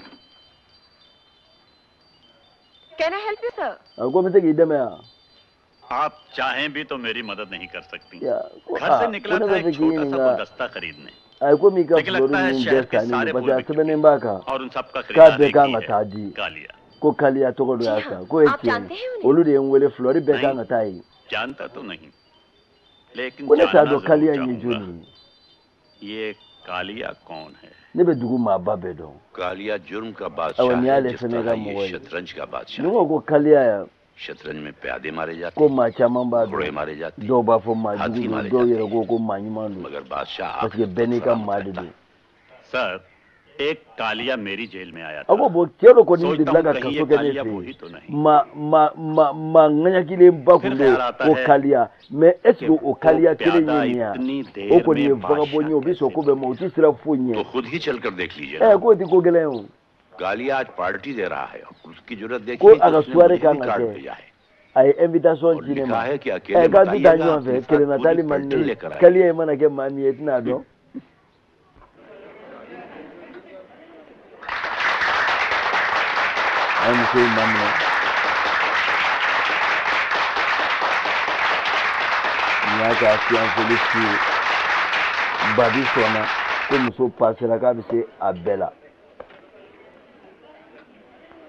Can I help you sir? A ko n bɛ se k'i dɛmɛ yan. आप चाहें भी तो मेरी मदद नहीं कर सकती। Ya ko घर से aa ko निकला ne था bɛ एक fɛ k'i छोटा सा ɲininka. गुलदस्ता खरीदने, A ye komi i ka लेकिन fleur लगता है ninnu शहर bɛɛ के sanni don सारे parce फूल que a बिक चुके sɛbɛnnen b'a kan और उन सबका k'a खरीदार bɛɛ एक kan ही ka है, taa di. Kaliya. Ko Kaliya tɔgɔ dɔ जी y'a हाँ, san k'o ye आप tiɲɛ जानते ye. हैं उन्हें? Olu de ye n wele fleur bɛɛ kan नहीं ka taa yen. जानता तो नहीं, लेकिन Ko ne t'a जानना dɔn जरूर Kaliya in ye चाहूंगा jɔnni ye. ये कालिया कौन है। Ne bɛ dugu maaba bɛɛ dɔn. Kaliya जुर्म का Ayiwa बादशाह nin है, y'ale जिस fɛnɛ तरह ka ये mɔgɔ ye. शतरंज का बादशाह Ni है। ko ko Kaliya yan शतरंज में प्यादे मारे जाते ko maa caman b'a घोड़े dɔn. मारे जाते Dɔw b'a fɔ maa हाथी jugu don, मारे dɔw जाते yɛrɛ ko ko maa ɲuman don. मगर बादशाह Parce que bɛɛ n'i ka maa de don. Sir, एक कालिया मेरी जेल में आया A ko bon, cɛ dɔ kɔni सोचता delila हूँ ka कहीं kaso ये kɛ ne Kaliya fɛ वही yen. तो नहीं। Ma ma ma ma ŋaɲakilenba फिर kun bɛ ख्याल yen आता ko है Kaliya, mais est ce कि que o वो Kaliya kelen प्यादा ye nin ye wa? इतनी O देर kɔni ye में vagabond बादशाह ye, o bɛ sɔn ko bɛɛ ma, o tɛ siran foyi तो ɲɛ. खुद ही चलकर देख लीजिए। Ɛ, k'o tɛ ko gɛlɛn ye o. Kaliya आज पार्टी दे रहा है और उसकी जरूरत Ko देखिए a तो ka उसने soirée मुझे kan भी ka card kɛ, भेजा है a ye invitation और ci ne लिखा ma. है कि अकेले Ɛ, मत k'an tɛ taa आइएगा, ɲɔgɔn अपने fɛ, साथ kelenna पूरी taali man di पलटन ne ye. लेकर आइए। Kaliya in mana kɛ maa min ye, i tɛna dɔn. A ye muso in maminɛ. Nin y'a ka fiancé su ye. Babi sɔnna ko muso pasera, k'a bɛ se a bɛɛ la.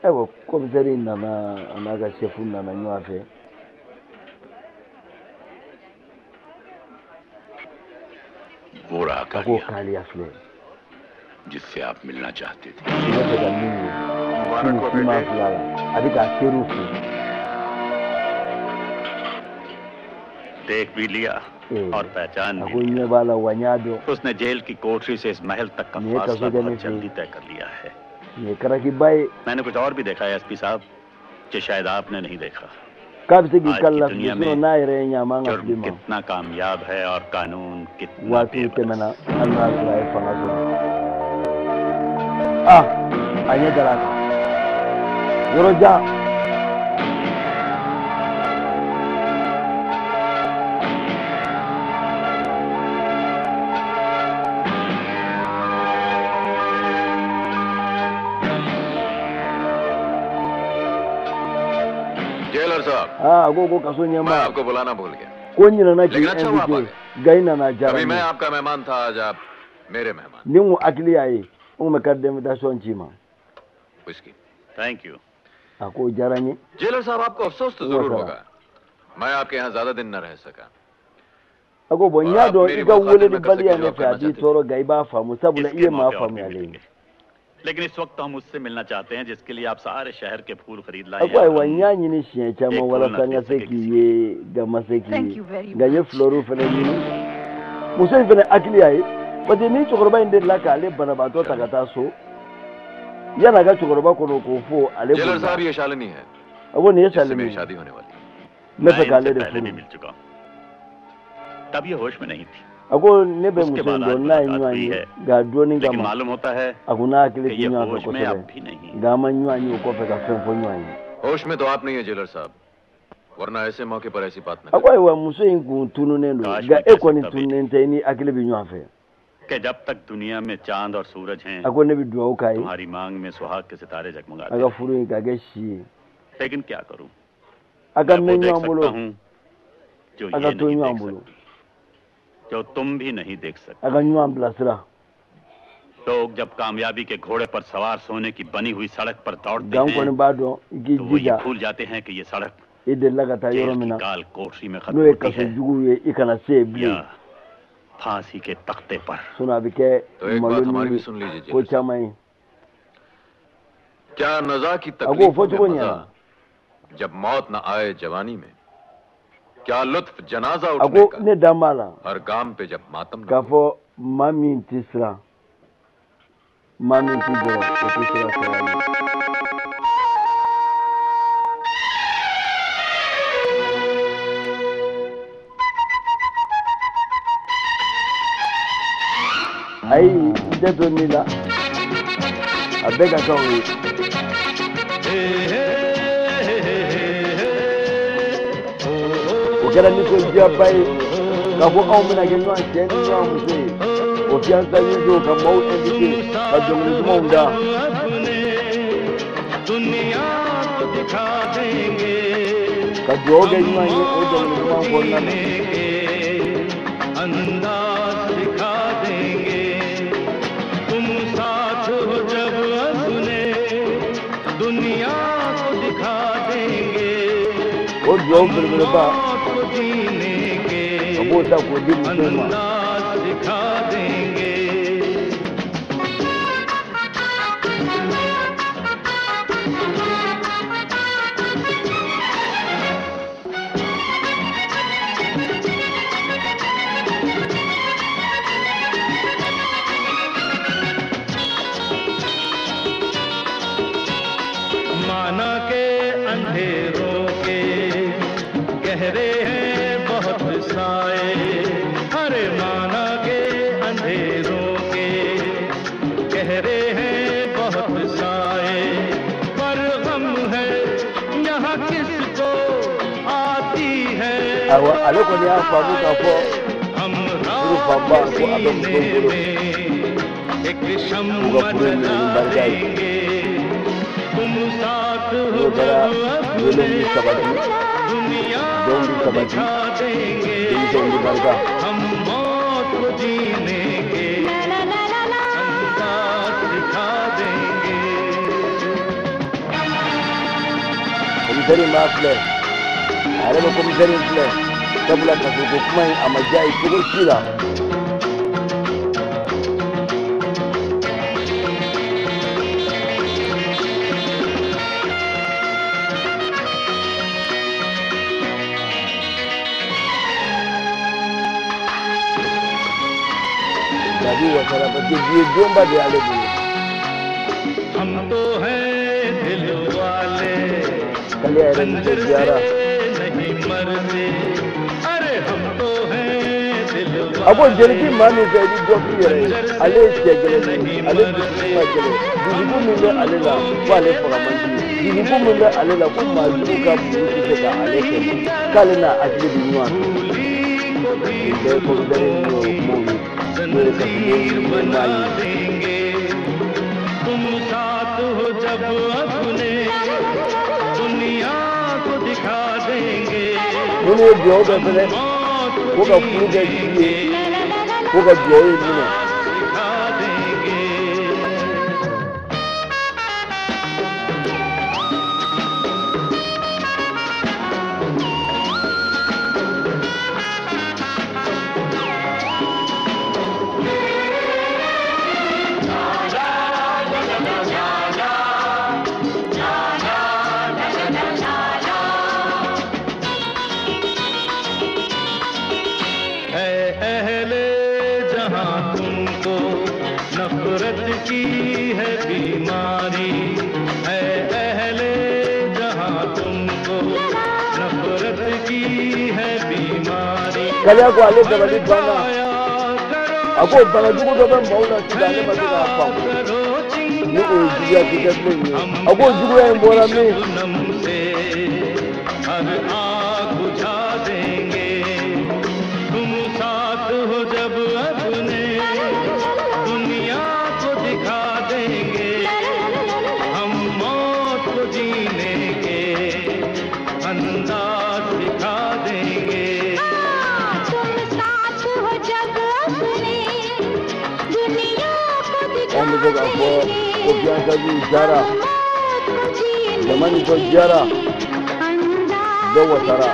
Ayiwa, commissaire nana, a n'a ka chef nana ɲɔgɔn fɛ. वो रहा A ko Kaliya Kaliya filɛ, जिससे आप मिलना चाहते थे। I bɛ fɛ ka min ye sini siman fila la, a bɛ k'a teriw fo. देख भी लिया Ee, और पहचान a भी ko लिया। ɲɛ b'a la wa, n y'a dɔn. उसने जेल की कोठरी से इस महल तक का nin ye फासला kaso kɛ ne बहुत fɛ जल्दी yen, तय कर लिया है। nin ye karakiba ye. मैंने कुछ और भी देखा है एसपी साहब, जो शायद आपने नहीं देखा। K'a bɛ se k'i आज ka की lafili, दुनिया sinon में n'a yɛrɛ ye ɲɛ, a man ka fili जुर्म ma. कितना कामयाब है और कानून कितना Waatiw बेबस। tɛmɛna, hali n'a sɔrɔ a ye fanga sɔrɔ, ah, a ɲɛ dara a kan yɔrɔ jan. Jailer साहब, Aa, a ko ko kaso मैं ɲɛmaa, आपको बुलाना भूल गया। ko n ɲinɛna k'i लेकिन अच्छा हुआ आप आ invité, गए। nka i nana, a diyara कभी n मैं ye. आपका मेहमान था, आज आप मेरे मेहमान। Ni n kun hakili y'a ye, n kun bɛ carte d'invitation ci ma. Whisky. Thank you. A k'o diyara n ye. Jailer साहब, आपको अफसोस तो N जरूर wasara. होगा, मैं आपके यहाँ ज्यादा दिन न रह सका। A ko bon, n और y'a आप dɔn मेरी i ka वो खातिर न कर welelibaliya सके जो ne आप fɛ, a करना b'i चाहते थे। tɔɔrɔ, nka i b'a faamu, sabula i इसके ye maa मौके और भी faamuyalen ye. मिलेंगे, लेकिन इस वक्त तो हम उससे मिलना चाहते हैं जिसके लिए आप सारे शहर के फूल खरीद A लाए ko हैं और ayiwa, n हम y'a ɲini siɲɛ caman एक फूल न walasa n ka खरीद se सके k'i किसी ye, nka n ma se k'i Thank ye, you very nka n ye much. fulɔriw fana ɲini. Muso in fana hakili y'a ye, parce que ni cɛkɔrɔba in delila k'ale banabaatɔ ta ka taa so, yan'a ka cɛkɔrɔba kɔnɔ k'o fɔ, ale jailer bolila. साहब, ये शालिनी है A ko nin ye जिससे Salimi मेरी ye, शादी होने वाली है। n bɛ मैं fɛ k'ale इनसे de पहले भी furu. मिल चुका हूँ, तब ये होश में नहीं थी। A ko ne bɛ उसके muso in बाद आज dɔn, n'a ye मुलाकात ɲɔgɔn हुई ye, है, nka dɔɔnin लेकिन kama मालूम होता है a ko n'a hakili कि tɛ ये ɲɔgɔn fɛ होश में अब kosɛbɛ, भी नहीं। nka an ma ɲɔgɔn ye o kɔfɛ ka fɛn fɔ ɲɔgɔn ye. होश में तो आप नहीं है जेलर साहब, वरना ऐसे मौके पर ऐसी बात न A ko करते। ayiwa, muso in kun tununnen don, काश nka मैं e कह kɔni सकता बेटी tununnen tɛ, i ni hakili bɛ ɲɔgɔn fɛ. कि जब तक दुनिया में चांद और सूरज हैं, A ko ne bɛ dugawu k'a ye, तुम्हारी मांग में सुहाग के सितारे a जगमगाते ka रहें। furu in ka kɛ si ye. लेकिन क्या करूं, A ka मैं वो mɛn देख ɲɔgɔn सकता bolo, हूं जो a ka ये to नहीं ɲɔgɔn देख bolo, सकती, जो तुम भी नहीं देख सकते। a ka ɲɔgɔn bilasira. लोग जब कामयाबी के घोड़े पर सवार सोने की बनी हुई सड़क पर दौड़ते Nka n kɔni हैं b'a dɔn, i k'i तो वो ये jija, भूल जाते हैं कि ये सड़क i delila ka taa jail yɔrɔ min की na, काल कोठरी में खत्म n'o ye होती kaso है juguw ye, i kana se yen bilen. या फांसी के तख्ते पर। Sinon a bɛ kɛ तो एक malo बात हमारी ni भी सुन लीजिए ko jailer साहब, caman ye. क्या नजा की A k'o तकलीफों में fɔcogo मजा ɲɛna. जब मौत न आए जवानी में, क्या लुत्फ जनाजा A उठने ko का ne dan b'a la हर गाम पे जब मातम न k'a हो। fɔ maa min tɛ siran, maa min tɛ jɔrɔ, o tɛ siran saya ɲɛ. Ayi, n tɛ to ni la, a bɛɛ ka kan o ye. O kɛra nisɔndiyaba ye k'a fɔ anw bɛna kɛ ɲɔgɔn cɛ ni ɲɔgɔn muso ye. O fiançailles don, ka maaw invité, ka dɔnkili dumanw da. अपने दुनिया को दिखा देंगे, Ka dugawu kɛ हम ɲɔgɔn ye o मौत dɔnkili को duman kɔnɔna na. जीने के अंदाज सिखा देंगे। तुम साथ हो जब अपने दुनिया को दिखा देंगे, O dugawu हम belebeleba, मौत को जीने के a b'o ta k'o di muso in ma. अंदाज सिखा देंगे। अंधेरों के गहरे हैं बहुत साए, अरे माना के अंधेरों के गहरे हैं बहुत साए, पर गम है यहाँ किसको आती है। Ayiwa, ale kɔni y'a faamu k'a fɔ furu fanba ko a bɛ muso in bolo, k'u ka furu in minɛ ni barika ye. N'o kɛra, wele bɛ sabati, dɔn bɛ sabati, denmisɛnw bɛ barika. Komisɛri in b'a filɛ, a yɛrɛ bɛ komisɛri in filɛ, sabula kasoko kuma in a ma diya ye cogo si la. Dabi wasara parce que bi ye donba de y'ale bolo. हम तो हैं दिल वाले, Kaliya yɛrɛ nisɔndiyara. नहीं मरते, अरे हम तो हैं दिल। A ko jeliki maa min fɛ i bɛ dɔ k'i yɛrɛ ye, ale ye cɛ gɛlɛn ye, ale dusukun ka gɛlɛn, dusukun min bɛ ale la ko ale faga man di, dusukun min bɛ ale la ko maa jugu ka bugu tɛ se ka ale kɛlɛ, k'ale n'a hakili bɛ ɲɔgɔn fɛ. Nin bɛɛ ye komisɛri ninnu ye kumaw ye, n'o ye kasoden ɲɛmaa ye. तुम साथ हो जब अपने दुनिया को दिखा देंगे। Minnu ye dugawu kɛ fɛnɛ ko ka furu kɛ ji ye, ko ka dugawu in minɛ. है अहले जहां तुमको नफरत की है बीमारी, है अहले जहां तुमको नफरत की है बीमारी। Kaliya ko ale dabali banna. A ko banajugu dɔ bɛ maaw la sisan, ale ma se k'a faamu ni o ye juguya kisɛ bilen ye. A ko juguya in bɔra min? से हर आग बुझा देंगे, तुम साथ हो जब अपने दुनिया को दिखा देंगे, हम मौत को जीने के अंदाज सिखा देंगे। तुम साथ हो जब अपने दुनिया को Anw bɛ se k'a fɔ ko fiançailles diyara, jama nisɔndiyara, bɛɛ wasara.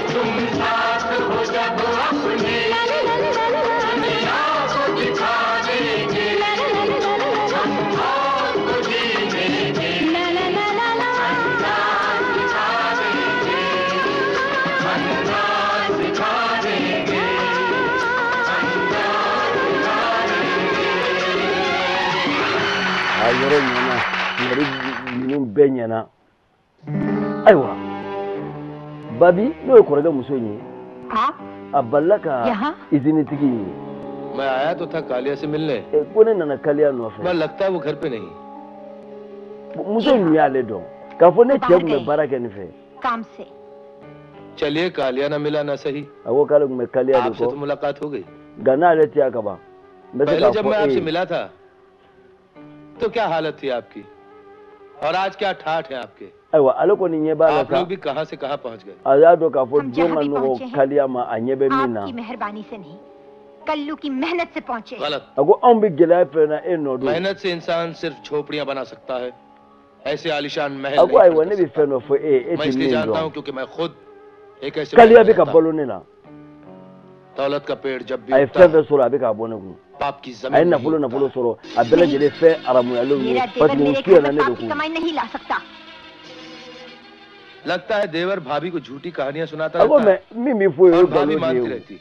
तुम साथ हो जब अपने दुनिया को दिखा देंगे, हम मौत को जीने के अंदाज सिखा देंगे, अंदाज सिखा देंगे, अंदाज सिखा देंगे। A yɔrɔ ɲɛna, ɲininkali ninnu bɛɛ ɲɛna. Ayiwa, Babi, n'o ye kɔrɔkɛ muso in ye, आप a balila ka यहाँ? izinitigi in ye. मैं आया तो था कालिया से मिलने, Ko ne nana Kaliya nɔfɛ. मगर लगता है वो घर पे नहीं। Muso in y'ale dɔn k'a fɔ ne cɛ tun bɛ baara kɛ nin fɛ. काम से। चलिए, कालिया ना मिला ना सही, A ko k'ale tun bɛ Kaliya de आपसे तो kɔ, मुलाकात हो गई। nka n'ale tɛ yan ka ban, n bɛ se पहले k'a जब fɔ मैं e आपसे ye. मिला था तो क्या हालत थी आपकी और आज क्या ठाठ है आपके। Ayiwa, ale kɔni ɲɛ b'a la आप sa, लोग भी कहाँ से कहाँ पहुँच गए। a y'a dɔn k'a fɔ हम don जहाँ ka भी nɔgɔ पहुंचे हैं, Kaliya ma, a ɲɛ bɛ min na. आपकी मेहरबानी से नहीं, कल्लू की मेहनत से पहुंचे। गलत। A ko anw bɛ gɛlɛya fɛn na, e nɔ don. मेहनत से इंसान सिर्फ झोपड़ियां बना सकता है, ऐसे आलिशान महल A ko नहीं ayiwa, खड़ा ne कर bɛ fɛn dɔ fɔ e ye, e सकता। मैं tɛ इसलिए min जानता dɔn. हूँ क्योंकि मैं खुद एक ऐसे Kaliya महल bɛ ka में रहता हूँ। balo ne la. दौलत का पेड़ जब भी A ye उगता fɛn है fɛn sɔrɔ, a bɛ k'a bɔ ne kun. पाप की A ye जमीन में ही nafolo उगता nafolo है। sɔrɔ, a bɛɛ lajɛlen fɛn haramuyalenw ye, मेरा parce देवर que o मेरे घर suyana में ne de पाप की kun. कमाई नहीं ला सकता। लगता है देवर भाभी को झूठी कहानियां सुनाता A ko रहता है mɛ min bɛ fɔ o ye, o और ye भाभी nkalon de ye मानती o. रहती।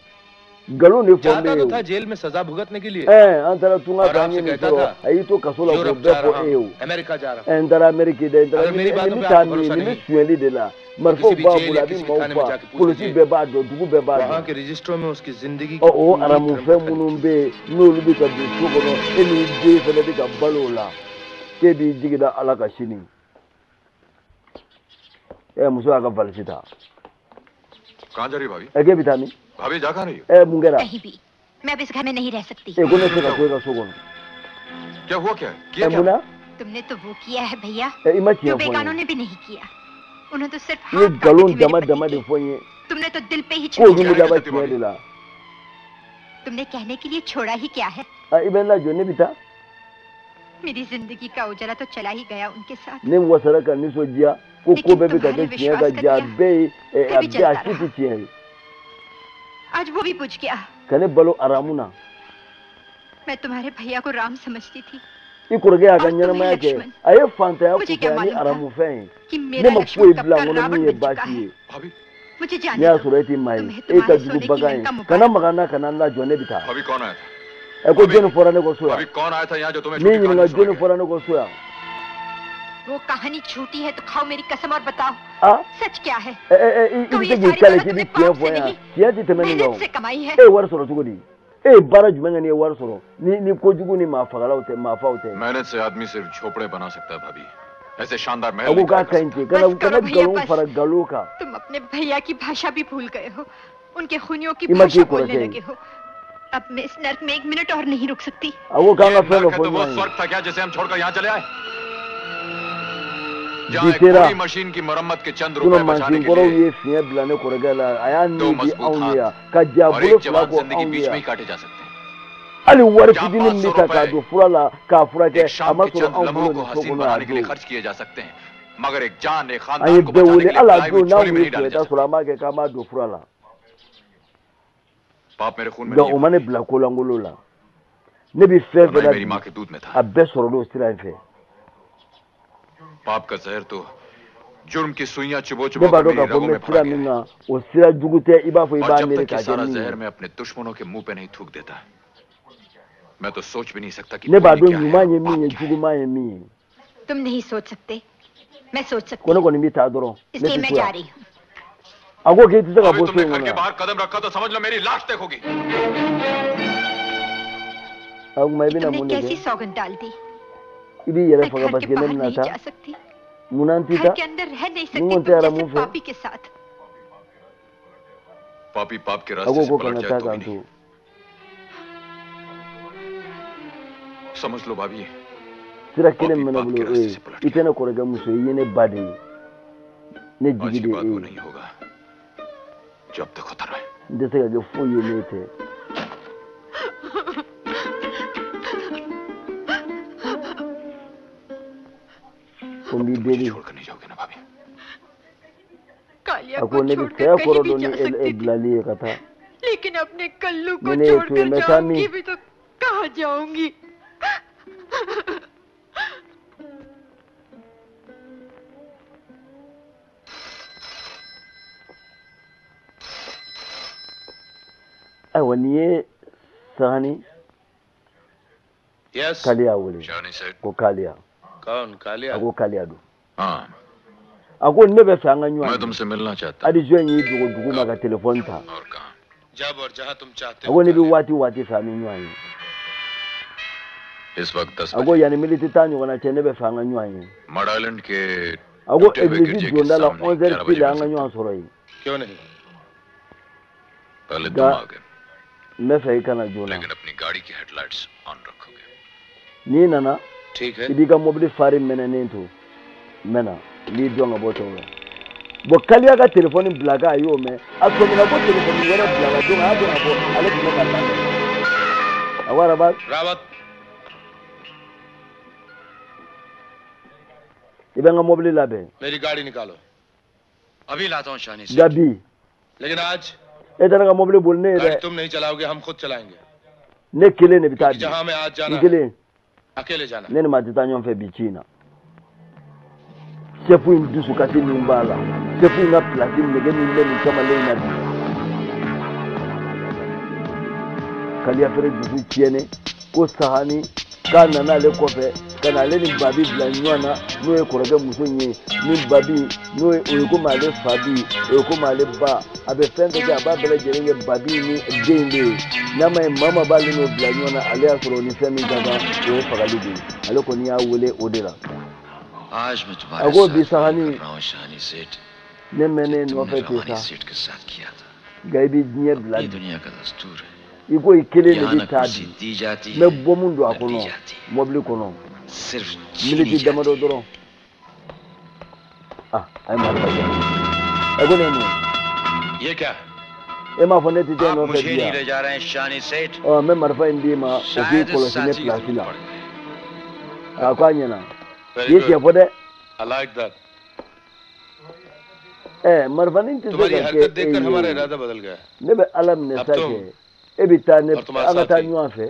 Nkalon de fɔ n जाता bɛ तो ye था o. Jail में सजा भुगतने के लिए। Ɛɛ, an taara tunga और fɛ, an आपसे ye nin कहता sɔrɔ, था a y'i to kaso la k'o Europe bɛɛ जा fɔ रहा e ye हूँ, o. America जा रहा हूँ। Ɛ, n taara Amérique dɛ, n taara अगर मेरी nin बातों nin पे bɛ taa आपको min, भरोसा nin bɛ नहीं sonyɛli de la. तो Marifaw किसी भी b'a jail bolo, या a bɛ किसी भी maaw थाने में fa, जाके पूछ polisi लीजिए, bɛɛ b'a dɔn, dugu bɛɛ b'a वहां dɔn. के रजिस्टरों में उसकी जिंदगी Ɔ, की o पूरी haramufɛn धर्मकथा minnu लिखी bɛ yen, n'olu bɛ ka don so kɔnɔ, e n'i den fana bɛ ka balo o la, k'e b'i jigi da Ala kan sini. Ɛ, muso y'a ka valise ta. कहाँ जा रही हो भाभी? Ɛ, k'e bɛ taa min? भाभी जा कहाँ रही हो? Ɛ, mun kɛra? कहीं भी, मैं अब इस घर में नहीं रह सकती। E, ko ne tɛ se ka to e ka so kɔnɔ. क्या हुआ? क्या है किया? Ɛ, क्या mun na? तुमने तो वो किया है भैया Ɛ, i ma जो tiɲɛ fɔ n बेगानों ye. ने भी नहीं किया। उन्होंने तो सिर्फ I ye हाथ काटे nkalon थे मेरे dama पति dama के। de fɔ n ye तुमने तो दिल पे ही k'olu छुरी bɛ चला laban दी। tiɲɛ de la. तुमने कहने के लिए छोड़ा ही क्या है? A, i bɛ n lajɔ, ne bɛ taa. मेरी जिंदगी का उजाला तो चला ही गया उनके साथ। Ne wasara ka nisɔndiya ko ko लेकिन bɛɛ bɛ ka तुम्हारे kɛ tiɲɛ विश्वास ka का ja, a दिया bɛɛ ye ɛ, a फिर भी bɛɛ a जलता si रहा। tɛ tiɲɛ ye. आज वो भी बुझ गया। Ka ne balo haramu na. मैं तुम्हारे भैया को राम समझती थी I kɔrɔkɛ y'a ka और तुम्हें ɲɛnamaya kɛ, Lakshman. a ye fantanya मुझे क्या kusaya ni मालूम था haramufɛn ye. कि Ne मेरा ma Lakshman foyi कब bila का n kɔnɔ Ravan min ye बन चुका baasi है। ye. भाभी, मुझे Ne जाने y'a दो। sɔrɔ e tɛ maa ye, तुम्हें e ka तुम्हारे jugu सोने की bagan ye. लंका Kana मुबारक। maga n na, kana n lajɔ, ne bɛ taa. भाभी कौन आया था? Ɛ, ko भाभी, jɔnni fɔra ne kɔ so yan? भाभी कौन आया था यहाँ जो तुम्हें N b'i झूठी ɲininka, कहानी सुना jɔnni गया? fɔra ne kɔ so yan? वो कहानी झूठी है तो खाओ मेरी कसम और बताओ A, सच क्या है। ɛ ɛ ɛ, i तो bɛ ये se k'i सारी kale दौलत k'i bɛ तुमने tiɲɛ पाप fɔ से yan? नहीं, Tiɲɛ tɛ tɛmɛ nin kan मेहनत o. से कमाई है। E ye wari sɔrɔ cogo di? E ye baara jumɛn kɛ n'i ye wari sɔrɔ? Ni kojugu ni maa fagalaw tɛ, maafaw tɛ. मेहनत से आदमी सिर्फ झोपड़े बना सकता है भाभी, ऐसे शानदार A महल ko नहीं k'a खड़ा कर ka ɲi सकता। ten, kana बस करो kana भैया nkalon बस। fara nkalon kan. तुम अपने भैया की भाषा भी भूल गए हो, उनके खूनियों की I ma भाषा k'i बोलने kɔrɔkɛ ye. लगे हो। अब मैं इस नर्क में एक मिनट और नहीं रुक सकती। A ko k'an ये ka fɛn dɔ नर्क है fɔ तो वो ɲɔgɔn ye. स्वर्ग था क्या जिसे हम छोड़कर यहाँ चले आए? जहाँ Bi एक sera. बड़ी मशीन की मरम्मत के चंद Sinon रुपए बचाने mansin के kɔrɔw लिए ye fiɲɛ bila ne kɔrɔkɛ la, a y'a दो ni di मजबूत anw ye हाथ yan, ka jɛ a और bolo एक fila जवान kɔ जिंदगी anw ye बीच में yan. ही काटे जा सकते हैं। Hali wari जहाँ fitinin min 500 bɛ ta k'a रुपए don fura la k'a furakɛ, एक a शाम ma के sɔrɔ चंद anw लम्हों bolo को nin so हसीन kɔnɔ a बनाने के लिए don. खर्च किए जा सकते हैं, मगर एक जान, एक An ye खानदान को bɛɛ बचाने wele, के लिए hali a पिलाई हुई don n'anw झोली में ye नहीं डाले जा fiɲɛta सकते। sɔrɔ, an b'a kɛ k'an b'a don fura la. पाप मेरे खून में Nka नहीं है o ma ne भाभी, bila kolankolon la. Ne bɛ fɛn और fɛn ना ही la मेरी bi, माँ के दूध में था। a bɛɛ sɔrɔla o sira in fɛ. पाप का जहर तो जुर्म की सुइयां चुबो Ne चुबो b'a कर dɔn मेरी k'a fɔ रगों n bɛ में sira भरा गया min है। kan, o sira jugu tɛ i b'a fɔ i और b'a जब miiri तक ये k'a kɛ सारा min ye. जहर मैं अपने दुश्मनों के मुंह पे नहीं थूक देता, मैं तो सोच भी नहीं सकता कि Ne b'a पुण्य dɔn क्या है ɲuman और ye min पाप ye, क्या है। juguman ye min ye. तुम नहीं सोच सकते, मैं सोच Ko सकती ne हूँ, kɔni bɛ taa dɔrɔn, ne इसलिए tɛ मैं to जा yan. रही हूँ। A ko k'i tɛ se ka अभी bɔ so तुमने in घर kɔnɔ के yan. बाहर कदम रखा तो समझ लो मेरी लाश देखोगी। A ko ma i कि bɛna तुमने mun de कैसी kɛ? सौगंध डाल दी। I b'i yɛrɛ मैं faga घर parce के que ne बाहर bɛna नहीं taa. जा सकती, Munna n tɛ घर taa? के अंदर रह नहीं Ni सकती n kɔni tɛ तुम जैसे haramu fɛ. पापी के साथ। पापी पाप के A रास्ते ko से ko पलट kana जाए taa तो भी k'an नहीं। to. समझ लो भाभी, Sira kelen पापी min bɛ ne पाप के bolo o रास्ते ye, से पलट i गया। tɛ ne kɔrɔkɛ muso ye, i ye ne ba de ye, ne आज jigi के de बाद ye वो e ye. नहीं होगा जो अब तक होता रहा है। N tɛ se ka kɛ foyi ye n'e tɛ. Ko n अब b'i तो मुझे deli. छोड़कर नहीं जाओगे ना भाभी? कालिया A को ko ne bɛ छोड़कर saya कहीं kɔrɔ भी dɔn ni जा e सकती थी, bilali ye ka taa. लेकिन अपने कल्लू को Ni ne ye to yen, छोड़कर n bɛ taa min? जाऊंगी भी तो कहाँ जाऊंगी? Ayiwa, nin ye Sahani yes. Kaliya wele. शानी सेठ। Ko Kaliya. कौन Kaliya? A ko Kaliya don. हाँ, A ko ne bɛ fɛ an ka मैं ɲɔgɔn ye. तुमसे मिलना चाहता Adjoint y'i dogo dugu ma ka telefɔni ta. हूँ। और कहाँ? जब और जहाँ तुम चाहते A हो ko ne bɛ Kalia. waati o waati fɛ an bɛ ɲɔgɔn ye. इस वक्त 10 A ko बजे yanni miniti 10 ɲɔgɔnna cɛ, ne bɛ fɛ an ka ɲɔgɔn ye. Mud island के A ko टूटे हुए egilisi गिरजे के donda la सामने 11 heures 11 बजे pile मिल an ka सकते हो। ɲɔgɔn sɔrɔ yen. क्यों नहीं? पहले Nka तुम आ गए, n bɛ fɛ i ka na joona. लेकिन अपनी गाड़ी की हेडलाइट्स ऑन रखोगे। N'i nana, ठीक है। i b'i ka mobili fari mɛnɛnen to. N bɛ na, n b'i dɔn ka bɔ tɔw la. Bon, Kaliya ka telefɔni bila kan, a y'o mɛn, a sɔmina ko telefɔni wɛrɛ bila la, donc a y'a dɔn k'a fɔ ale tun bɛ ka lamɛn. A ko araba, Rawat, i bɛ n ka mobili labɛn. मेरी गाड़ी निकालो। अभी लाता हूँ शानी सेठ। Nka bi, लेकिन आज e tɛ ne ka mobili boli ne ye गाड़ी dɛ. तुम नहीं चलाओगे, हम खुद चलाएंगे। Ne kelen de bɛ taa क्योंकि bi. जहां हमें आज N जाना है, kelen. अकेले जाना है। Ne ni maa tɛ taa ɲɔgɔn fɛ bi ci in na. Sɛfu in dusukasi min b'a la, sɛfu in ka pilasi nege min bɛ nin kamalen in na bi. Kaliya fɛnɛ dusu tiɲɛnen ko Sahani k'a nana ale kɔfɛ ka na ale ni Babi bila ɲɔgɔn na, n'o ye kɔrɔkɛ muso in ye, ni Babi n'o ye o ye komi ale fa bi, o ye komi ale ba, a bɛ fɛn fɛn kɛ a b'a bɛɛ lajɛlen kɛ Babi ni den in de ye. N'a ma ye maa maa b'ale n'o bila ɲɔgɔn na, ale y'a sɔrɔ o ni fɛn min ka kan o ye fagali de ye, ale kɔni y'a wele o de la. आज मैं तुम्हारे A ko bi साथ वही Sahani, कर रहा हूँ शानी सेठ ne mɛnnen तुमने nɔfɛ ten Ravani sa, सेठ के साथ किया था। nka i bɛ diɲɛ bila ये bi. दुनिया का दस्तूर है। I ko i kelen de यहाँ bɛ न taa कुर्सी bi, दी जाती n bɛ है bɔmu don a न ली kɔnɔ, जाती है, mɔbili kɔnɔ सिर्फ छीनी miniti जाती damadɔ है। dɔrɔn. Ah, a ye marifa jɔ. Ɛ, ko nin ye mun ये क्या? ye? E m'a fɔ ne tɛ taa आप nɔfɛ मुझे bi नहीं yan? ले जा रहे हैं शानी सेठ। Ɔ, n bɛ marifa in d'i ma, o k'i शायद इस kɔlɔsi ne साथी की pilasi जरूरत la. पड़ गई। A ko a ɲɛna. I Very ye tiɲɛ good. fɔ dɛ. I like that. Ɛ, marifanin tɛ se तुम्हारी ka kɛ हरकत e देखकर हमारा ye. इरादा बदल गया है। Ne bɛ Ala minɛ अब sa तुम kɛ e bɛ taa ne और तुम्हारा an ka taa साथी ɲɔgɔn fɛ.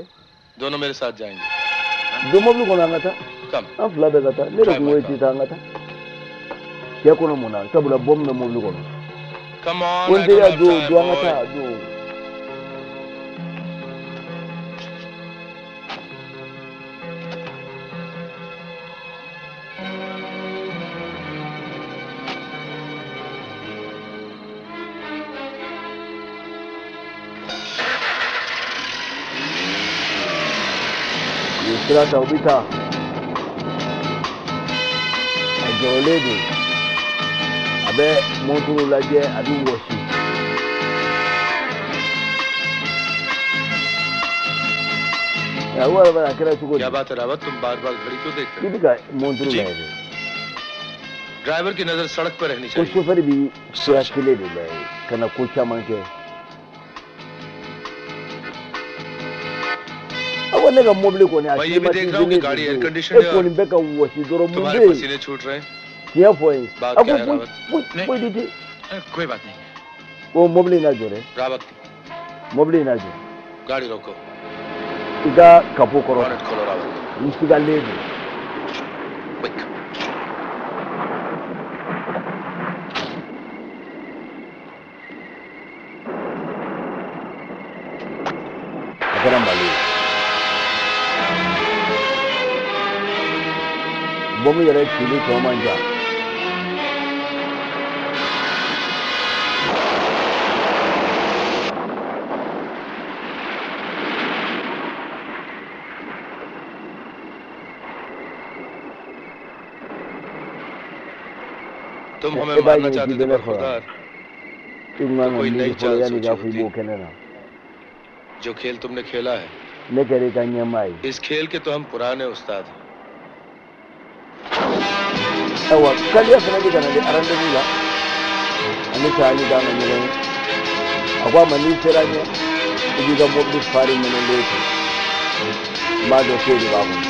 दोनों मेरे साथ जाएंगे। Don mɔbili kɔnɔ an ka taa. Come. An fila bɛɛ ka taa. Ne de Drive kun ko my e tɛ car. taa, an ka taa. Cɛ kɔnɔ mun na? Sabula bɔmu bɛ mɔbili kɔnɔ. Come on, Ko n I don't teriya have don time, don an ka boy. taa don. U ye sira ta, u bɛ taa. A jɔrɔlen don, a bɛ mɔnturu lajɛ, a bɛ wɔsi. A ko yɛrɛ a kɛra cogo di? क्या बात है रावत, तुम बार बार घड़ी क्यों देखते I हो? bɛ ka mɔnturu ji. lajɛ dɛ. Driver की नजर सड़क पर रहनी Ko चाहिए। sofɛri bɛ sira kelen de lajɛ ka na ko caman kɛ. A ko ne ka mɔbili kɔni a मैं ये भी देख रहा हूँ कि climatisé गाड़ी air don, condition e है और kɔni bɛ ka wɔsi dɔrɔn, mun तुम्हारे bɛ yen? पसीने छूट रहे हैं। Tiɲɛ fɔ n ye. बात A क्या ko है foyi Rawat? foyi नहीं foyi de tɛ. कोई बात नहीं। Ko mɔbili in na jɔ dɛ, Rawat, mɔbili in na jɔ. गाड़ी रोको। I ka kapo kɔrɔ bonnet खोलो Rawat. n sigalen don. Quick. A kɛra malo ye. Bɔmu yɛrɛ cili tɔ man jan. तुम हमें E b'a मारना ɲini चाहते k'i थे bɛ ne पर faga. खुदा I kun kan तो ka कोई miiri नई fɔlɔ चाल yanni i Sochi k'a fɔ i होती। b'o kɛ ne na. जो खेल तुमने खेला है, Ne kɛra i ka ɲɛmaa ye. इस खेल के तो हम पुराने उस्ताद हैं। Ayiwa, Kaliya fana bɛ ka na di rendez-vous la, ani Sahani kan ka ɲɔgɔn ye. A ko a ma n'i sera ɲɛ, i b'i ka mɔbili fari mɛnɛlen to, n b'a dɔn k'e de b'a kɔnɔ.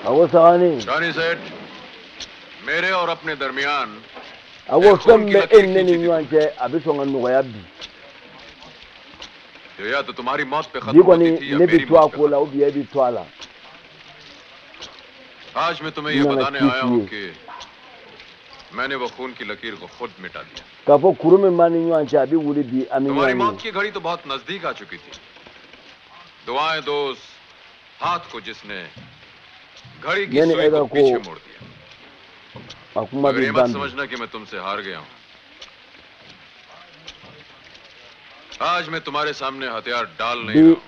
A ko Sahani, Shani सेठ, मेरे और अपने दरमियान a ko एक fɛn खून min की bɛ e लकीर ni ne ni खींची थी ɲɔgɔn cɛ, a bɛ sɔn ka nɔgɔya bi. जो या तो तुम्हारी मौत पे Bi खत्म kɔni होती थी या ne bɛ मेरी to a मौत पे ko la ou bien e bɛ to a la. खत्म। आज मैं तुम्हें N ये nana बताने ci आया f'i हूँ ye कि मैंने वो खून की लकीर को खुद मिटा दिया। k'a fɔ kuru min b'an ni ɲɔgɔn cɛ, a bɛ wuli bi an bɛ तुम्हारी ɲɔgɔn मौत ye. की घड़ी तो बहुत नजदीक आ चुकी थी। दुआएं दोस्त हाथ को जिसने घड़ी की Yani सुई e को ka ko पीछे मोड़ दिया। a kuma मगर bɛ ये मत ban bi. समझना कि मैं तुमसे हार गया हूं। आज मैं तुम्हारे सामने हथियार डाल नहीं Bi रहा हूं,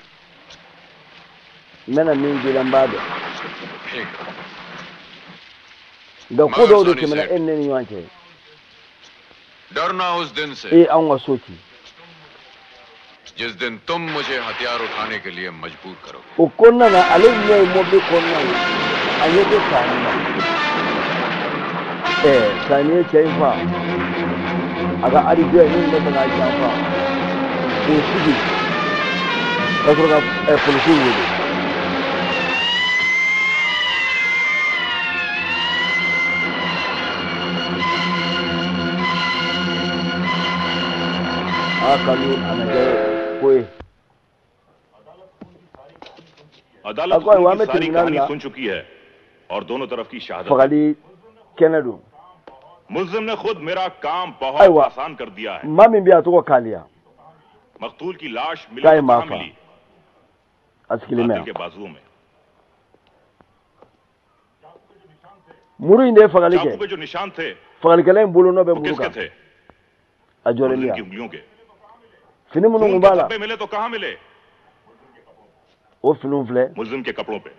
n bɛna min k'i la, n b'a dɔn. फेंक रहा हूं। Nka ko मगर dɔw de Soni tɛmɛna सेठ, e ni ne ni ɲɔgɔn cɛ. डरना उस दिन से E ye anw ka so ci. जिस दिन तुम मुझे हथियार उठाने के लिए मजबूर करोगे। O kɔnɔna na, ale ɲɛ ye mɔbili kɔnɔna ye, a ɲɛ tɛ Sahani na. Ɛɛ, Sahani ye cɛ in fa, a ka arrivé min bɛ fɛ k'a janfa, k'o sigi ka sɔrɔ ka polisiw wele. A Kalu, a na kɛ ko ye. अदालत A ko ayiwa, खून an की bɛ सारी tribunal कहानी la. सुन चुकी है और दोनों तरफ की शहादत। Fagali kɛnɛ don. मुलजिम ने खुद मेरा काम बहुत Ayiwa, आसान कर दिया है। maa min bɛ yen, a tɔgɔ Kaliya, मकतूल की लाश मिली k'a ye तो maa कहां fa. मिली? A sigilen bɛ कातिल yan. के बाजुओं में। Muru in de ye fagali चाकू kɛ. पे जो निशान थे Fagalikɛla in bolonɔ bɛ वो muru किसके kan. थे? A jɔlen bɛ मुलजिम yan. की उंगलियों के। Fini minnu खून kun के b'a la, धब्बे मिले तो कहां मिले? o finiw filɛ. मुलजिम के कपड़ों पे।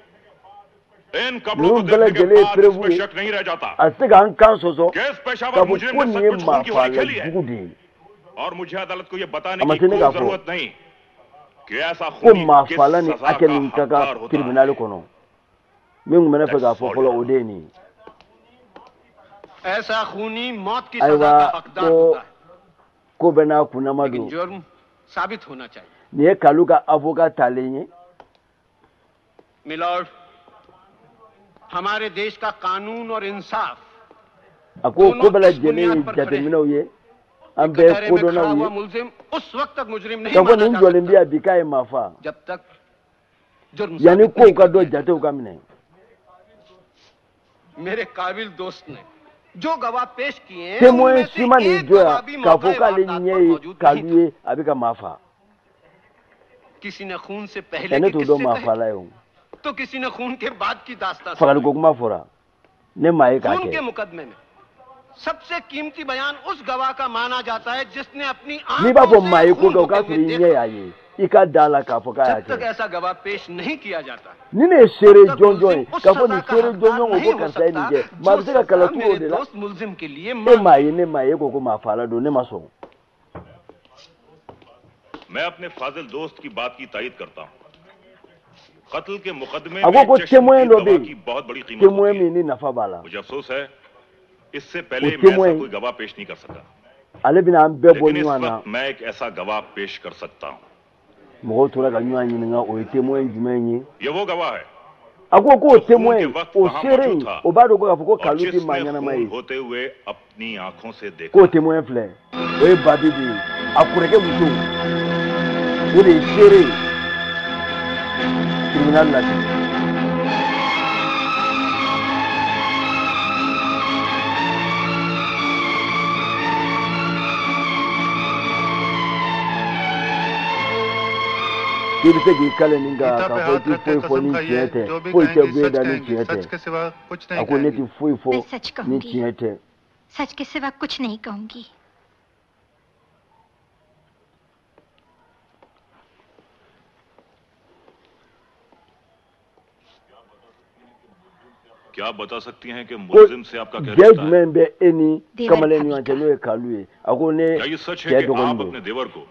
इन कपड़ों Ninnu को bɛɛ देखने के lajɛlen ye बाद preuve इसमें ye. शक नहीं रह जाता A tɛ se k'an kan sɔsɔ कि इस k'a पेशावर fɔ मुजरिम ko ने nin ye सचमुच खून की होली maafala खेली है। jugu de ye. और मुझे अदालत को यह बताने A ma की se ne कोई k'a fɔ जरूरत नहीं कि ऐसा ko खूनी किस maafala ni सजा hakɛ का min ka हकदार kan होता है। tribunal kɔnɔ. Min tun bɛ ne fɛ k'a fɔ fɔlɔ, o de ye nin ye. ऐसा खूनी मौत की सजा Ayiwa, का हकदार ko होता है, ko bɛɛ n'a kunnama लेकिन don. जुर्म साबित होना चाहिए। Nin ye Kalu ka avocat talen ye. Milord, हमारे देश का कानून और इंसाफ A ko ko दोनों bɛɛ इस lajɛlen बुनियाद ye पर खड़े हैं jateminɛw ye, an कि bɛɛ ye कटहरे में खड़ा kodɔnnaw हुआ ye, मुलजिम उस वक्त तक मुजरिम नहीं k'a fɔ माना nin जा jɔlen सकता bɛ yan bi k'a ye maa fa, जब तक जुर्म yanni साबित kow नहीं ka कर dɔn, दिया। jatew ka minɛ. मेरे काबिल दोस्त ने जो गवाह पेश किए हैं Témoin उनमें से si ma nin एक jɔ गवाह yan भी k'a मौका fɔ k'ale वारदात ɲɛ पर ye मौजूद नहीं Kalu था। ye, a bɛ ka maa fa. किसी ने खून से Ɛ, पहले ne के t'o dɔn किस्से maa कहे fala ye o. तो किसी ने खून के बाद की दास्तां सुनाई। Fagaliko kuma fɔra, ne maa ye k'a खून के kɛ. मुकदमे में सबसे कीमती बयान उस गवाह का माना जाता है जिसने अपनी N'i b'a आंखों fɔ से maa ye ko खून kɛ, o k'a होते sɔrɔ हुए i ɲɛ देखा। y'a ye, i ka da la k'a fɔ k'a y'a जब तक kɛ. ऐसा गवाह पेश नहीं किया जाता, Ni ne ye seere तब तक jɔnjɔn मुलजिम ye उस k'a fɔ सजा nin का seere हकदार jɔnjɔn ko नहीं ko हो karisa ye nin सकता kɛ, maa जो bɛ se ka सजा kala turu o मेरे de la. दोस्त मुलजिम के लिए E मांगी। maa ye, ne maa ye, e ko ko maa fala don, ne ma sɔn. मैं अपने फाजिल दोस्त की बात की तायीद करता हूँ। कत्ल के मुकदमे A ko में ko témoin चश्मदीद dɔ bɛ गवाह yen, की बहुत बड़ी कीमत témoin होती है। min ni nafa b'a la, मुझे अफसोस है, इससे o पहले मैं ऐसा témoin कोई गवाह पेश नहीं कर सका, ale bɛna an bɛɛ bɔ लेकिन इस ɲɔgɔn na. वक्त मैं एक ऐसा गवाह पेश कर सकता हूँ। Mɔgɔw tora ka ɲɔgɔn ɲininka, o ye témoin jumɛn ye? ये वो गवाह है A ko k'o जो खून témoin के in, वक्त o वहां seere मौजूद in, था o b'a dɔn ko k'a fɔ ko और Kalu tɛ maa जिसने ɲɛnama खून ye. होते हुए अपनी आंखों से देखा। K'o témoin filɛ, o ye Babi de ye, a kɔrɔkɛ muso, o de ye seere ye tribunal la bi. K'i bɛ se k'i kale nin kan Gita k'a पे fɔ i हाथ tɛ रख के foyi fɔ कसम ni खाइए, tiɲɛ tɛ, जो भी foyi tɛ कहेंगी bɔ e सच da ni कहेंगी, tiɲɛ सच tɛ. के सिवा कुछ A नहीं ko ne कहेंगी। tɛ foyi fɔ मैं सच ni कहूंगी, tiɲɛ tɛ. सच के सिवा कुछ नहीं कहूंगी। क्या आप बता सकती हैं कि Ko मुलजिम से आपका क्या jɛ रिश्ता है? jumɛn bɛ e ni देवर kamalen ni भाभी ɲɔgɔn cɛ, का। n'o ye Kalu ye? A ko ne क्या ये सच है cɛ कि dɔgɔnin आप don. अपने देवर को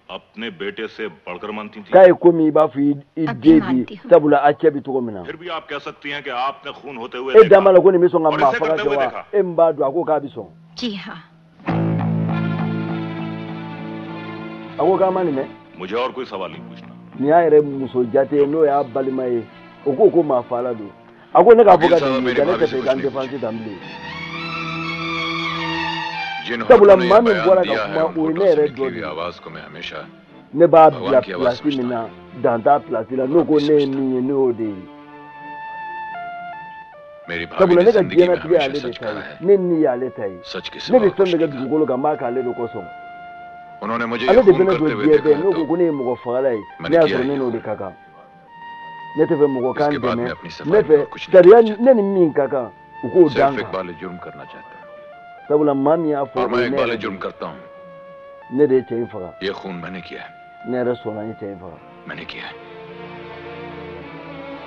अपने बेटे से बढ़कर मानती थी? K'a ye komi i b'a fɔ i अब भी den bi, मानती हूँ। sabula a cɛ bi cogo min na. फिर भी आप कह सकती हैं कि आपने खून होते हुए E देखा dan b'a la ko nin bɛ sɔn ka और maa इसे faga करते kɛ हुए wa? देखा। E min b'a dɔn, a ko k'a bɛ sɔn. जी हाँ। A ko k'a ma nin mɛn. मुझे और कोई सवाल नहीं पूछना। Nin y'a yɛrɛ muso jate ye, n'o y'a balima ye, o ko ko maa fala don. A ko ne k'a fɔ वकील ka साहब nin ye मेरी nka ne भाभी tɛ से fɛ कुछ k'an नहीं défense पूछे। tan bilen. जिन Sabula होठों ने ये maa min बयान bɔra ka दिया है kuma, उन o ye होठों ne से yɛrɛ निकली dɔ हुई de ye. आवाज को मैं हमेशा Ne b'a भगवान bila की आवाज pilasi min समझता na, हूँ dan t'a pilasi la. N'o और ko अभी ne ye समझता min ye, ne y'o de ye. हूँ। मेरी भाभी Sabula ने ne ka जिंदगी में diɲɛnatigɛ हमेशा y'ale de सच ta कहा ye, है, ne ni y'ale ta ye, सच के ne सिवा bɛ और fɛn कुछ bɛɛ kɛ नहीं कहा। dugukolo kan, n b'a k'ale de kosɔn. उन्होंने मुझे ये Ale de खून bɛ ne करते don हुए diɲɛ देखा bɛɛ, है n'o ko तो ko ne ye mɔgɔ fagala ye, ne मैंने y'a किया sɔrɔ है ne ये n'o de खून। ka kan. Ne tɛ fɛ mɔgɔ k'an इसके बाद dɛmɛ मैं अपनी ne सफाई में fɛ और कुछ नहीं sariya, करना चाहता। ne ni min ka kan, u k'o da सिर्फ n kan. Iqbal जुर्म करना चाहता हूँ Sabula maa min y'a fɔ, और o मैं ye ne Iqbal yɛrɛ de जुर्म ye. करता हूँ। Ne de ye cɛ in faga. ये खून मैंने किया है, Ne yɛrɛ sɔnna, n ye cɛ in faga. मैंने किया है,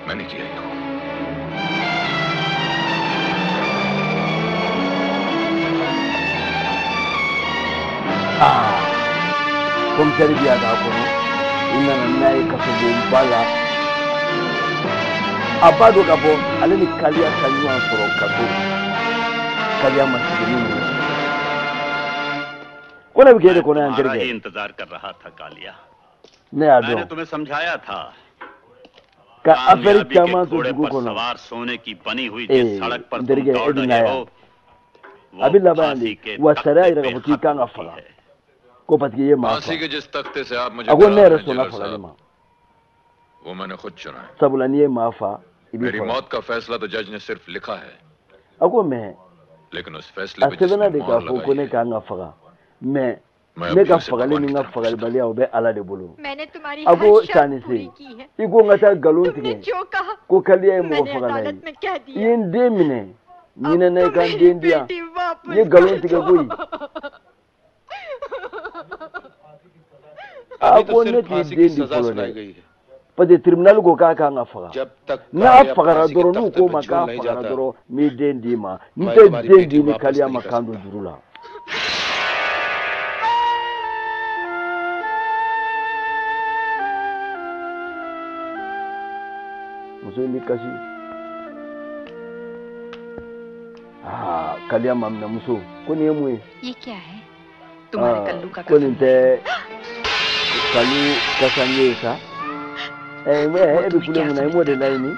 मैंने किया ये खून। Aa, commissaire bi yan k'a kɔnɔ, u nana n'a ye kasobonba la. A b'a dɔn k'a fɔ ale ni Kaliya ka ɲɔgɔn sɔrɔ kaso la, Kaliya ma sigi ni mun ye, ko ne bɛ k'e de मैं kɔnɔ yan, n तुम्हारा ही terikɛ. इंतजार कर रहा था Kaliya. Ne y'a मैंने dɔn तुम्हें समझाया था, ka affaire कामयाबी के caman to घोड़े dugu पर kɔnɔ. सवार सोने की बनी हुई जिस Ee, सड़क पर n तुम terikɛ, e दौड़ bɛ na रहे yan, हो a वो bɛ laban yan फांसी de के wa. Sariya तख्ते yɛrɛ पे k'a fɔ k'i खत्म kan ka होती faga है। Ko parce que i ye maa फांसी faga. के जिस तख्ते से आप मुझे A ko डरा ne yɛrɛ रहे हैं sɔnna jailer fagali साहब, ma, वो मैंने खुद चुना है। sabula n'i ye maa fa, i b'i मेरी faga. मौत का फैसला तो जज ने सिर्फ लिखा है, A ko mais लेकिन उस फैसले a पे जिसने sɛbɛnna de मोहर k'a fɔ ko लगाई ne है, ka kan ka faga, mais मैं ne अभी ka उसे fagali भगवान ni की n ka तरफ। fagalibaliya, o bɛ Ala de bolo. मैंने तुम्हारी A her ko शर्त Sanise, पूरी की है। i ko n ka taa nkalon तुमने tigɛ जो कहा ko Kaliya ye mɔgɔ मैंने fagala ye. अदालत में कह I दिया। ye n den minɛ, ɲinɛna i अब ka तो n मेरी den di yan. बेटी N ye वापस nkalon कर tigɛ दो। koyi. A अभी तो ko ne सिर्फ t'i फांसी की den di सजा fɔlɔ सुनाई dɛ, गई है। parce que tribunal ko k'a kan ka faga. जब तक N'a Kaliya fagara फांसी के dɔrɔn, n'u तख्ते ko पे ma झूल k'a नहीं fagara जाता, dɔrɔn, n b'i den d'i ma. N मैं tɛ तुम्हारी den बेटी di ni वापस Kaliya नहीं ma कर kan don सकता। juru la. Muso in bɛ kasi. Aa, Kaliya maminɛmuso ko nin ye mun ye? ये क्या है? तुम्हारे Aa, Kallu का ko nin कफन। tɛ Kalu kasange ye sa. Ɛ, e bɛ kule mun na? I m'o de laɲini.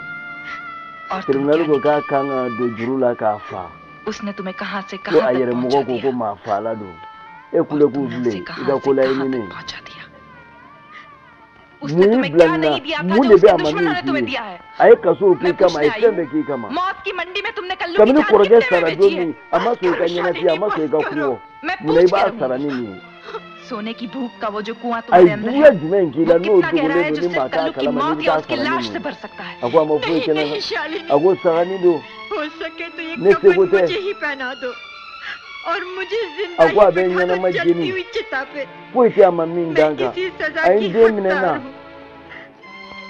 और तुम Tribunal क्या ko k'a kan ka don juru la k'a fa. उसने तुम्हें कहाँ से Ko कहाँ a तक yɛrɛ पहुंचा mɔgɔ ko दिया ko maa faala don. E kule k'u तुमने bilen उसे i कहाँ ka से ko कहाँ laɲininen. तक पहुंचा दिया? उसने Mun y'i तुम्हें bila क्या nin na? नहीं दिया था Mun जो de bɛ उसके a ma दुश्मनों min ने k'i तुम्हें ye? दिया है? A ye kasow k'i मैं kama, a पूछने ye आई fɛn हूँ, bɛɛ k'i kama. मौत की मंडी में तुमने कल्लू की Kabini जान kɔrɔkɛ कितने में sara don बेची है? min, a ma sɔn i ka करो ɲɛnafin, a Shalini, ma sɔn i बस ka करो। kungɔ. मैं Munna i पूछ के b'a sara रहूंगी। ni nin ye? सोने की भूख का वो जो कुआं A तुम्हारे ye अंदर juguya है, jumɛn k'i वो la n'o कितना गहरा dogolen है don जो ni सिर्फ maa t'a Kallu की kalama n'i मौत bɛ या taa उसकी sara ni लाश nin से ye? भर सकता है? A ko a ma foyi नहीं kɛ ne नहीं la. Shalini, A ko sagani don. हो सके तो ये Ne seko कफन tɛ. मुझे ही पहना दो और मुझे A जिंदा ko ही a bɛ बिठा दो ɲɛnama जलती jeni. हुई चिता पे। Foyi tɛ a ma min मैं dan kan. इसी सजा A ye की n den minɛ n हकदार na. हूँ।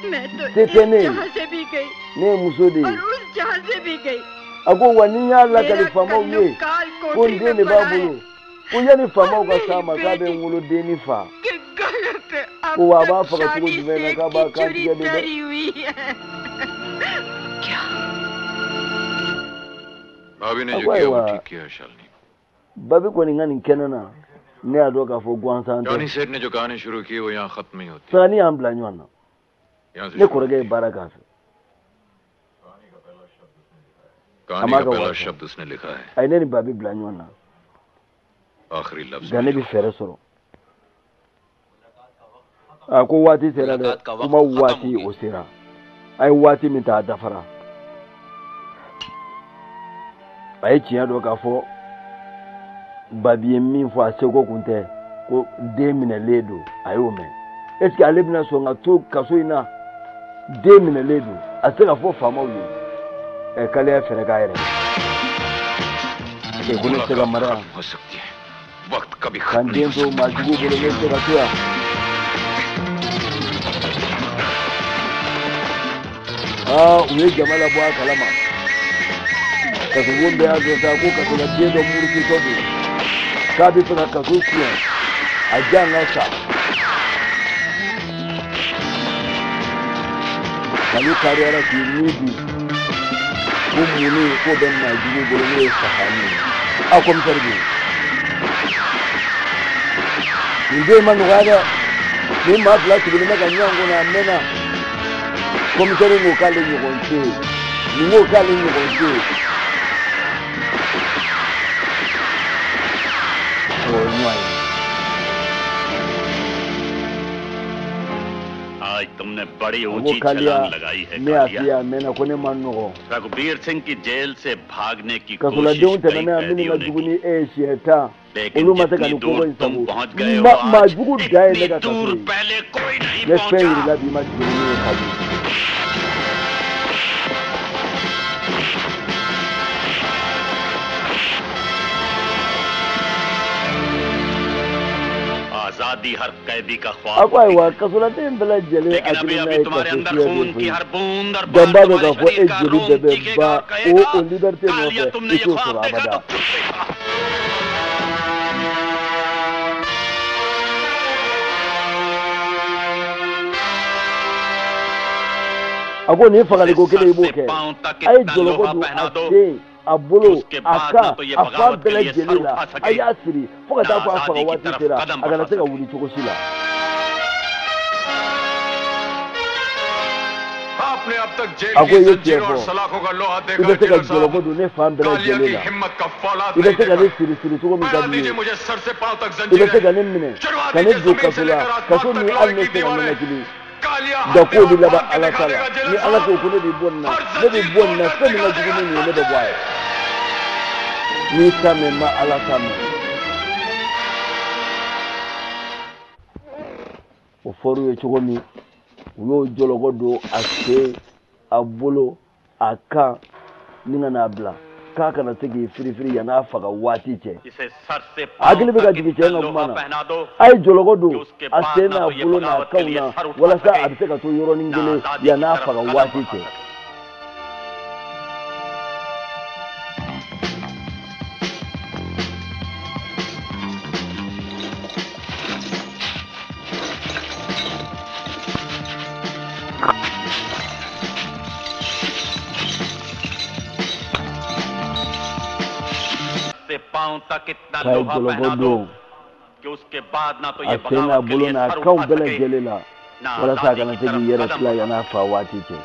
मैं तो Se tɛ इस ne ye. जहां से भी गई Ne ye muso de और ye. उस जहां से भी गई। A ko wa ni n y'a lakali मेरा faamaw Kallu ye काल ko n कोठरी den में de b'a पड़ा है bolo, ko yanni और faamaw ka मेरी s'a ma k'a bɛ बेटी n wolodenni fa, के गले पे अब ko wa a तक b'a faga cogo शानी jumɛn na सेठ k'a की b'a kan छुरी tigɛ de dɛ. धरी हुई है। भाभी ने A जो ko किया वो ayiwa, ठीक किया Shalini. Babi kɔni ka nin kɛnɛ na, ne y'a dɔn k'a fɔ gansan जानी tɛ. सेठ ने जो कहानी शुरू की वो यहाँ खत्म नहीं होती। Sagani y'an bila ɲɔgɔn na. यहाँ से Ne शुरू kɔrɔkɛ ye baara k'a fɛ. A कहानी m'a का ka पहला wari sɔrɔ. शब्द उसने लिखा है, A ye ne ni Babi bila ɲɔgɔn na. आखिरी लफ्ज Nka ne में। bɛ fɛɛrɛ sɔrɔ. A ko waati sera dɛ. मुलाकात का वक्त Kuma खत्म हो waati गया। o sera. A ye waati min ta, a dafara. A ye tiɲɛ dɔn k'a fɔ Babi ye min fɔ, a seko kun tɛ ko den minɛlen don. A y'o mɛn. Est ce que ale bɛna sɔn ka to kaso in na? Den minɛlen don, a tɛ se ka fɔ faamaw ye. Ɛ, k'ale ye fɛɛrɛ k'a yɛrɛ ye. Ko ne tɛ se ka मुलाकात mara yan. खत्म हो सकती है, वक्त कभी Ka खत्म n नहीं den हो to सकता। maa juguw bolo, ne tɛ se ka to yan. Aa, u ye jama labɔ a kalama. Kasobon bɛɛ y'a dɔn sa ko kasoladen dɔ murutitɔ don, k'a bɛ fɛ ka kaso tiɲɛ, a jan ka sa. Kalu kariyara k'i ni bi ko munni k'o bɛ maa jugu bolo, n'o ye sahani ye. A komisɛri bɛ yen. Nin den ma nɔgɔya dɛ. Nin maa fila sigilen bɛ ka ɲɔgɔn kɔnɔ a mɛnna. Komisɛri ko k'ale ɲɔgɔn tɛ yen, nin ko k'ale ɲɔgɔn tɛ yen. O ye ɲɔgɔn ye. आज तुमने बड़ी A ko ऊंची Kaliya, छलांग लगाई है ne y'a Kaliya. f'i ye a mɛnna ko ne ma nɔgɔ. Raghubir Singh की जेल से भागने की कोशिश Kasoladenw कई tɛmɛna yan minnu कैदियों ka ने jugu की, ni e ye siɲɛ 10, लेकिन olu ma se ka जितनी nin दूर koko in तुम sago. पहुंच गए हो Ma आज, maa jugu dan ye ne इतनी ka kaso दूर ye. पहले कोई नहीं N ye fɛn पहुंचा। yir'i la bi, i ma sigi ni min ye Kalu. आजादी हर कैदी का A ख्वाब ko ayiwa, kasoladen bɛɛ lajɛlen लेकिन अभी hakilina अभी ye तुम्हारे kaso अंदर suya खून de की koyi. हर बूंद और बार Danba bɛ तुम्हारे k'a fɔ e शरीर का joli रोम bɛɛ bɛ चीखेगा ban और o कहेगा, o liberté Kaliya nɔfɛ, तुमने i ये t'o ख्वाब sɔrɔ देखा abada. तो क्यों देखा? A ko nin fagaliko उसे kelen, sir i b'o से kɛ. पांव तक A ye इतना jɔlɔkɔ लोहा don पहना a दो sen, a कि bolo, उसके a बाद kan, ना तो ये a fan बगावत bɛɛ के लिए सर lajɛlen la. उठा A सके, y'a siri fo ka ना taa fɔ a faga आजादी की waati तरफ sera, कदम a kana बढ़ा se ka सके। wuli cogo si la. आप आपने अब तक जेल A ko की i ye tiɲɛ जंजीरों fɔ, और सलाखों का लोहा i देखा bɛ se ka jailer साहब jɔlɔkɔ don ne fan bɛɛ Kaliya lajɛlen की la, हिम्मत का फौलाद i bɛ नहीं se ka देखा ne siri siri cogo min ka पहना di i दीजिए ye, मुझे सर से पांव तक i bɛ se जंजीरें ka ne minɛ चढ़वा ka ne दीजिए don जमीन से kaso la, लेकर आसमान kaso तक min लोहे hali ne की tɛ se ka दीवारें nɛnɛkili. Kaliya Nka हर kow bɛ दीवार laban फाड़ के Ala दिखा ta la. देगा Ni jailer Ala साहब ko ko ne bɛ bɔ nin na, हर ne bɛ जंजीर bɔ nin na, तोड़कर fɛn min दिखा ka jugu देगा ni nin ye, ne bɛ bɔ a ye. N'i ta mɛn, n ma Ala ta mɛn. O fɔr'u ye cogo min, u y'o jɔlɔkɔ don a sen, a bolo, a kan, ni ka n'a bila k'a kana se k'i firifiri yann'a faga waati cɛ. इसे सर से A पांव hakili bɛ ka तक jigin इतना cɛ in ka kuma लोहा na. पहना दो A ye jɔlɔkɔ कि don उसके a बाद sen ना n'a तो ये bolo n'a बगावत के kanw लिए na sir उठा walasa सके a bɛ se ka to yɔrɔnin ना kelen आजादी की yann'a तरफ faga कदम waati बढ़ा cɛ. सके। से पांव तक इतना K'a ye लोहा jɔlɔkɔ पहना दो don कि उसके बाद ना तो a ये sen n'a बगावत के bolo लिए n'a sir kanw उठा bɛɛ सके lajɛlen la ना walasa a आजादी kana की se k'i तरफ yɛrɛ कदम tila बढ़ा yann'a fa waati cɛ.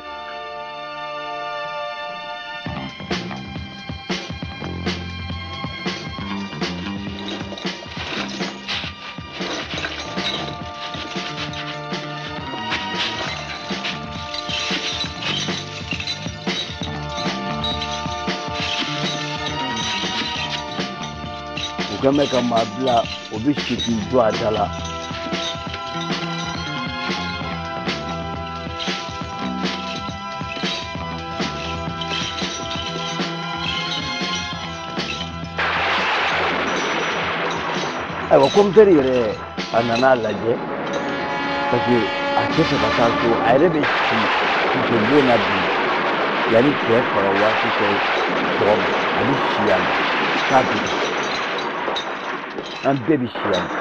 U kɛn bɛ ka maa bila, o bɛ si k'i jɔ a da la. Ayiwa, komisɛri yɛrɛ a nana a lajɛ parce que a tɛ fɛ ka taa so, a yɛrɛ bɛ si kasobon na bi yanni cɛ faga waati cɛ sɔgɔma, a bɛ si yan nɔ k'a bɛ taa, an bɛɛ bɛ si yan nɔ.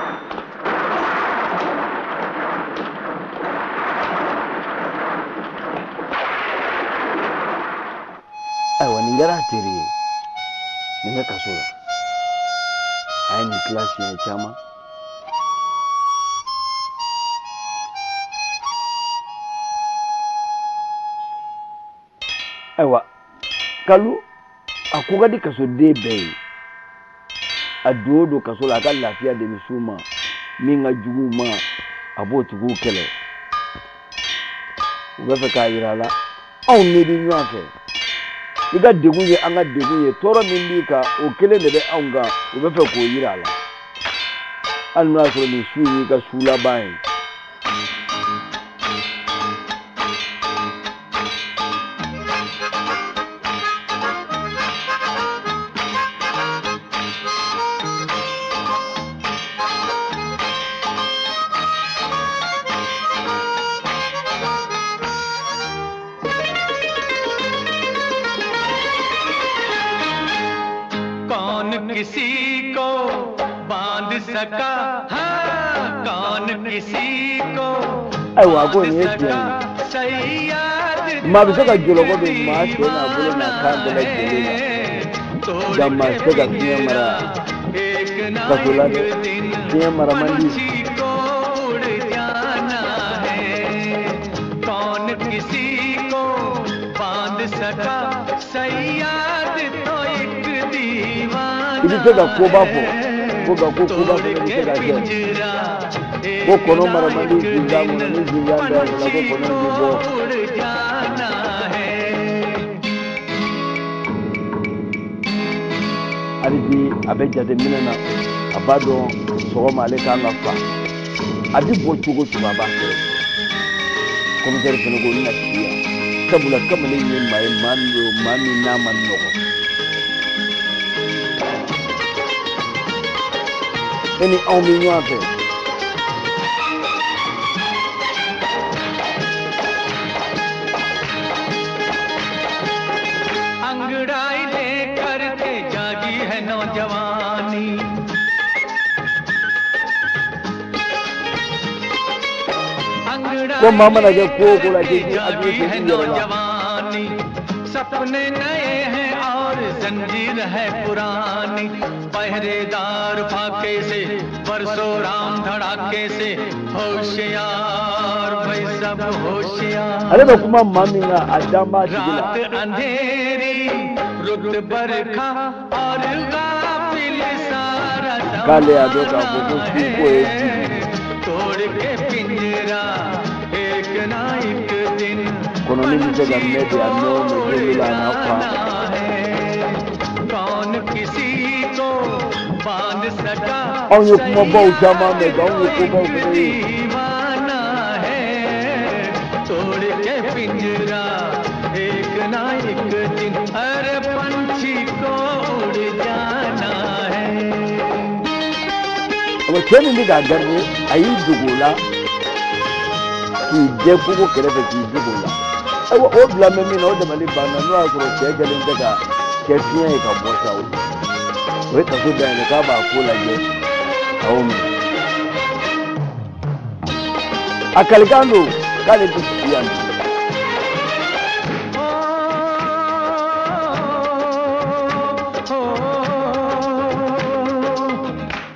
Ayiwa, nin kɛra a teri ye, nin bɛ kaso la, a ye nin tila siɲɛ caman. Ayiwa, Kalu a ko ka di kasoden bɛɛ ye, a don o don kaso la, a ka lafiya de bɛ s'u ma, min ka jugu u ma, a b'o tigiw kɛlɛ. U bɛ fɛ k'a yira a la anw ne bɛ ɲɔgɔn fɛ, i ka degun ye an ka degun ye, tɔɔrɔ min b'i kan o kelen de bɛ anw kan, u bɛ fɛ k'o yira a la, hali n'o y'a sɔrɔ nin su in y'i ka su laban ye. कौन किसी को बांध सका, हाँ कौन किसी को Ayiwa, a ko nin ye tiɲɛ ye, सैयाद maa bɛ se ka jɔlɔkɔ don maa sen n'a bolo n'a kan bɛɛ lajɛlen la, nka maa tɛ se ka fiɲɛ mara kaso la dɛ, fiɲɛ mara man di. को उड़ जाना है। कौन किसी को बांध सका, सैयाद तो एक I bɛ se ka koba fɔ ko nka ko koba fana bɛ se ka kɛ ko kɔnɔ mara man di zinzan kɔnɔ, ni zinzan dayɛlɛla ko kɔnɔ bɛ bɔ. उड़ जाना है। Hali bi a bɛ jateminɛ na, a b'a dɔn sɔgɔma ale kan ka fa, a bɛ bɔ cogo o cogo a b'a kɛ. Komisɛri fana ko n na si yan, sabula kamalen ye maa ye, maa min don, maa min n'a ma nɔgɔ. E ni anw bɛ ɲɔgɔn fɛ. अंगड़ाई लेकर के जागी है नौजवानी, Ko maa mana kɛ ko o ko la k'i k'i hakili जागी to है i yɛrɛ la. नौजवानी, सपने नए हैं और जंजीर है पुरानी। पहरेदार फाके से, बरसो राम धड़ाके से, होशियार भाई सब होशियार। Ale bɛ kuma maa min kan, a dan b'a tigi la. रात अंधेरी रुत बरखा और गाफिल सारा K'ale y'a dɔn k'a fɔ ko su ko ye bi. तोड़ के पिंजरा एक ना एक दिन Kɔnɔni bɛ se ka mɛn de, a mɛn o mɛn, don dɔ la a n'a fa. कौन किसी को बांध सका। Anw ye kumabaw caman mɛn nka anw ye kobaw fana ye. दीवाना है तोड़ के पिंजरा एक ना एक दिन अरे पंछी को उड़ जाना है। Awa, cɛ min bɛ k'a garder, a y'i dogo o la k'i dɛn kogo kɛrɛfɛ, k'i dogo o la. Ayiwa, o bila bɛ min na, o dabali banna n'o y'a sɔrɔ cɛ kɛlen tɛ ka kɛ fiɲɛ ye ka bɔ sa. O o ye kaso dayɛlɛ k'a b'a ko lajɛ, a y'o minɛ. A kalikan don k'ale tɛ sigi yan bi.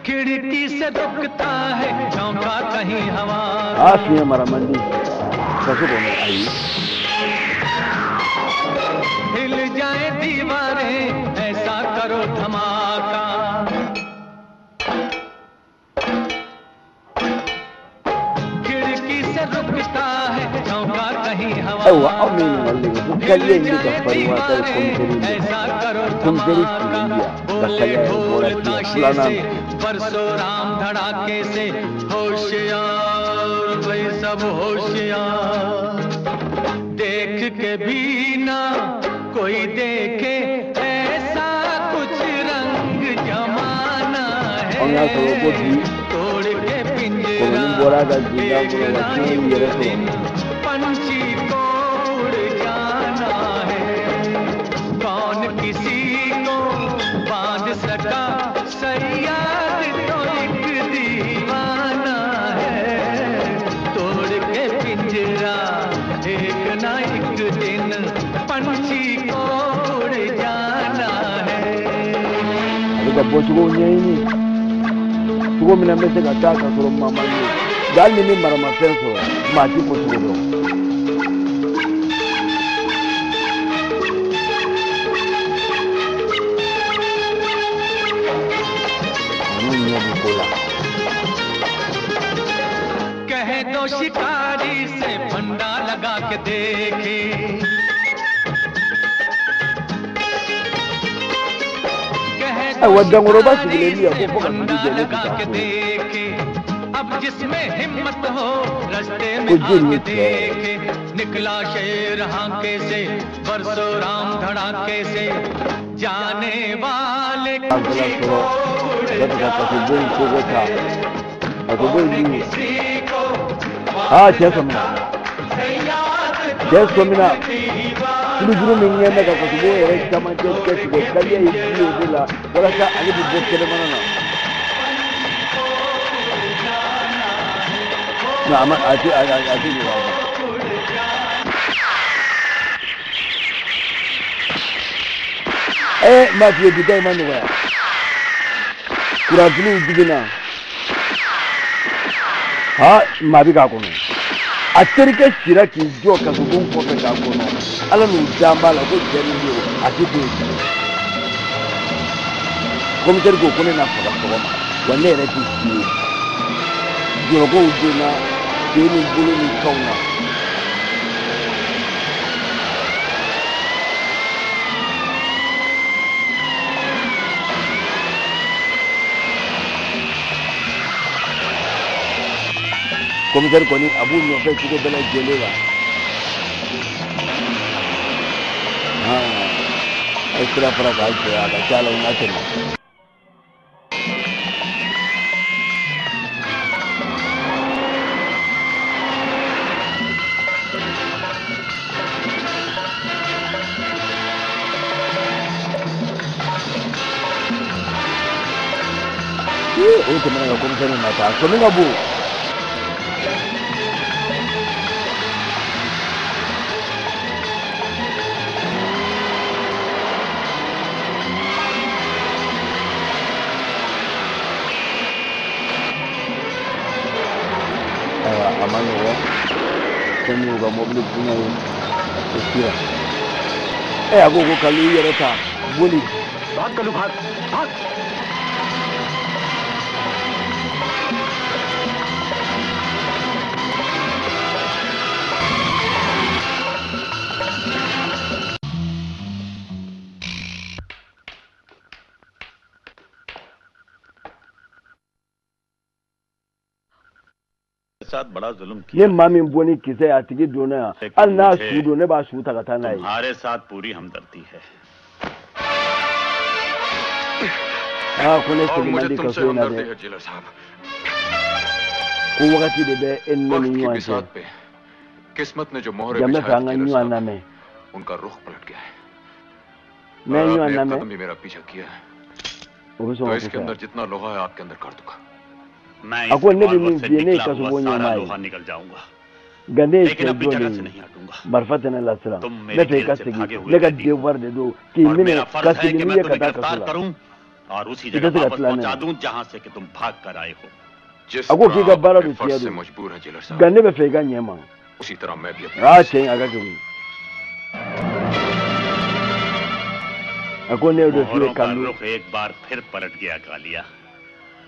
खिड़की से दुखता है झोंका कहीं हवा। A fiɲɛ mara man di kaso kɔnɔ, ayi. हिल जाए दीवारें ऐसा करो धमाका। खिड़की से रुकता है झोंका कहीं हवा। Ayiwa, aw bɛ ɲininkali de kɛ ko kaliya in bɛ ka farin wa? K'a ye komisɛri minɛ, komisɛri sigilen bi yan nka kaliya yɛrɛ bɔra siɲɛ filanan na. बरसो राम धड़ाके से, होशियार भाई सब होशियार। देख के भी ना कोई देखे ऐसा कुछ रंग जमाना है। Anw y'a sɔrɔ ko bi तोड़ के पिंजरा kɔnɔni bɔra a ka ginda kɔnɔ wa fiɲɛ y'u yɛrɛ sɔrɔ. पंछी को उड़ जाना है। कौन किसी को बांध सका, सैयाद तो एक दीवाना है। तोड़ के पिंजरा एक ना एक दिन पंछी को उड़ जाना है। A bɛ ka bɔcogo ɲɛɲini cogo min na n bɛ se ka taa ka sɔrɔ maa ma ye, nka hali ni maramafɛn sɔrɔ, maa ti bɔcogo dɔn. Ninnu ɲɛ bɛ ko la. कह दो शिकारी से फंदा लगा के देखे। कह दो Ayiwa, dankɔrɔba sigilen bi yan ko fo ka dugu फंदा jɛ, ne tɛ लगा taa के so. देखे। अब जिसमें हिम्मत हो रस्ते Ko में jeli ye आके cɛ yɛrɛ ye. देखे। निकला शेर हाके से, बरसो राम धड़ाके से, जाने वाले Fanfɛla sɔrɔ a bɛ fɛ ka kasobon in kogo ta, kasobon in dun. Aa, cɛ sɔmina, cɛ sɔmina tulujuru min ɲɛ bɛ ka kasobon yɛrɛ camancɛ cɛ tigɛ, kaliya ye ji o de la walasa ale bɛ bɔ kɛnɛmana na. Nka a ma a tɛ a tɛ ɲinɛ a kɔ. N b'a f'i ye, bi ta in ma nɔgɔya. Kuranfiliw jiginna ha, maa bɛ k'a kɔnɔ. A terikɛ sira k'i jɔ kasobon kɔfɛ k'a kɔnɔ. Ala n'u dan b'a la ko cɛ min bɛ yen, a tɛ to yen. Komisɛri ko ko ne na faga sɔgɔma wa, ne yɛrɛ tɛ si ye. Jɔrɔkɔw donna sen ni bolo ni kanw na. Komisɛri kɔni a b'u nɔfɛ cogo bɛɛ lajɛlen la. A ye sira fara k'a jɔ, a ka ca la, o n'a tɛmɛ. O tɛmɛna ka komisɛri ma taa, a sɔmi ka bon. A ma nɔgɔn, fɛn min y'u ka mobili bonya ye, o sira. Ɛ, a ko ko Kalu, i yɛrɛ ta, boli. भाग कलू, भाग भाग. साथ बड़ा जुल्म Ne maa min bɔ ni kisɛ ye, a tigi donna yan, hali n'a su don, ne b'a su ta ka taa n'a ye. तुम्हारे साथ पूरी हमदर्दी है. Aa, ko ne और segin man मुझे di तुमसे kaso in na हमदर्दी dɛ. है जेलर साहब. Ko wagati de bɛ e ni ne वक्त ni की ɲɔgɔn cɛ. बिसात पे किस्मत ने जो मोहरे Jaa, n bɛ बिछाए fɛ an थे ka jailer ɲɔgɔn साहब, lamɛn. उनका रुख पलट गया है. N'an और ye ɲɔgɔn आपने एक lamɛn, कदम भी मेरा पीछा किया है o bɛ sɔn तो ka इसके fisaya. अंदर जितना लोहा है आपके अंदर कर दूंगा. मैं A इस ko ne bɛ revolver min से f'i ye, ne ye निकला हुआ kasobon सारा ɲɛmaa ye, लोहा निकल जाऊंगा, nka ne ye लेकिन cɛ अपनी जगह jɔlen से ye, नहीं हटूंगा. marifa tɛ ne lasiran. तुम Ne मेरी fɛ i jail ka से segin, भागे हुए ne ka कैदी हो devoir de don k'i और minɛ मेरा ka फर्ज है segin कि n'i मैं ye ka तुम्हें taa गिरफ्तार kaso la. करूं और उसी I tɛ जगह se ka वापस tila ne पहुंचा na. दूं जहां से कि तुम भाग कर आए हो. जिस A ko तरह k'i ka आप baara अपने don, फर्ज tiɲɛ से don, मजबूर हैं जेलर nka साहब, ne bɛ fɛ i ka ɲɛ n ma. उसी तरह मैं भी अपने Aa, cɛ in, a ka kegun. A ko ne y'o de f'i ye, मोहरों का Kalu, रुख एक बार फिर पलट गया Kaliya.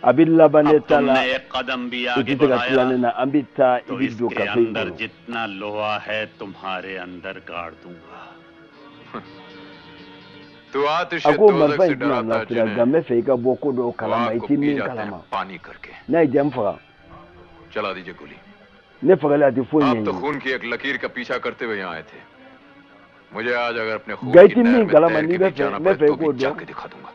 a bɛ laban ne अब ta la, तुमने एक कदम भी i आगे tɛ se ka tila बढ़ाया ne na. An bɛ taa, i तो bɛ don इसके kaso in अंदर kɔnɔ. जितना लोहा है तुम्हारे अंदर गाड़ दूंगा. तू आतिश A ko दोजख marifa से in tɛna डराता है lasira, जिन्हें nka n bɛ fɛ i ka bɔ ko dɔw वो kalama, आग i को tɛ पी min जाते हैं kalama. पानी करके. N'a y'i diya, n faga. चला दीजिए गोली. Ne fagali, a tɛ foyi आप ɲɛ तो n ye. खून की एक लकीर का पीछा करते हुए यहाँ आए थे. मुझे आज अगर अपने खून Nka i की tɛ नहर min में kalama, तैर n'i के bɛ भी fɛ, जाना n bɛ पड़े fɛ i तो k'o भी dɔn. जाके दिखा दूंगा,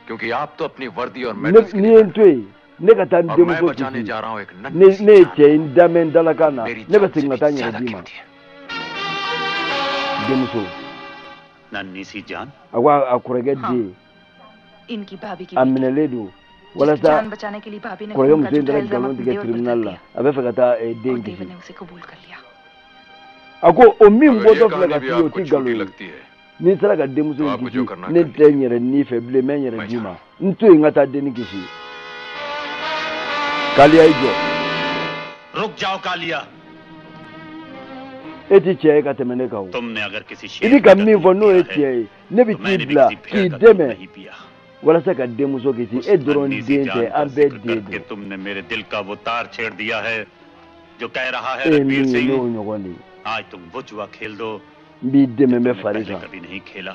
क्योंकि आप तो अपनी वर्दी और Ne medals के n'i लिए ye n to yen, ne ka taa n और मैं denmuso बचाने kisi, जा रहा हूँ एक ne नन्ही सी ne ye जान. cɛ ye, n da mɛn n dalakan na, मेरी ne bɛ जान से segin ka भी taa n yɛrɛ ज्यादा d'i ma. कीमती है. Denmuso. नन्ही सी जान? A ko a kɔrɔkɛ हाँ, den, इनकी भाभी की a बेटी, minɛlen don जिसकी walasa जान बचाने के लिए भाभी ने kɔrɔkɛ खून का muso in झूठा taara इल्जाम nkalon अपने tigɛ देवर पर tribunal थोप la, दिया a bɛ fɛ ka taa den और देवर kisi. ने उसे कबूल कर लिया. A ko o min अगर ये bɔtɔ filɛ कहानी ka भी f'i ye, o आपको tɛ झूठी nkalon ye. लगती है Ni n sera ka denmuso तो in आपको जो kisi, करना ne कर tɛ n yɛrɛ ni fɛ bilen, n bɛ n yɛrɛ मैं d'i जा ma. रहा हूँ. N to yen, n ka taa denni kisi. Kaliya, i jɔ. रुक जाओ Kaliya. E ti cɛ ye ka tɛmɛ ne kan o. तुमने अगर किसी I शेर bɛ ka का min दूध fɔ, n'o पिया ye है tiɲɛ ye, ne bɛ तो t'i मैंने भी bila किसी k'i भेड़ का दूध dɛmɛ नहीं पिया. walasa ka denmuso kisi. उस E dɔrɔn नन्ही सी den tɛ, जान का an bɛɛ जिक्र den करके don. तुमने मेरे दिल का वो तार छेड़ दिया है जो कह रहा है E ye Ranveer min ye, ne Singh, y'o ɲɔgɔn de ye. आज तुम वो जुआ खेल दो N b'i dɛmɛ, n bɛ तुमने far'i पहले kan. कभी नहीं खेला.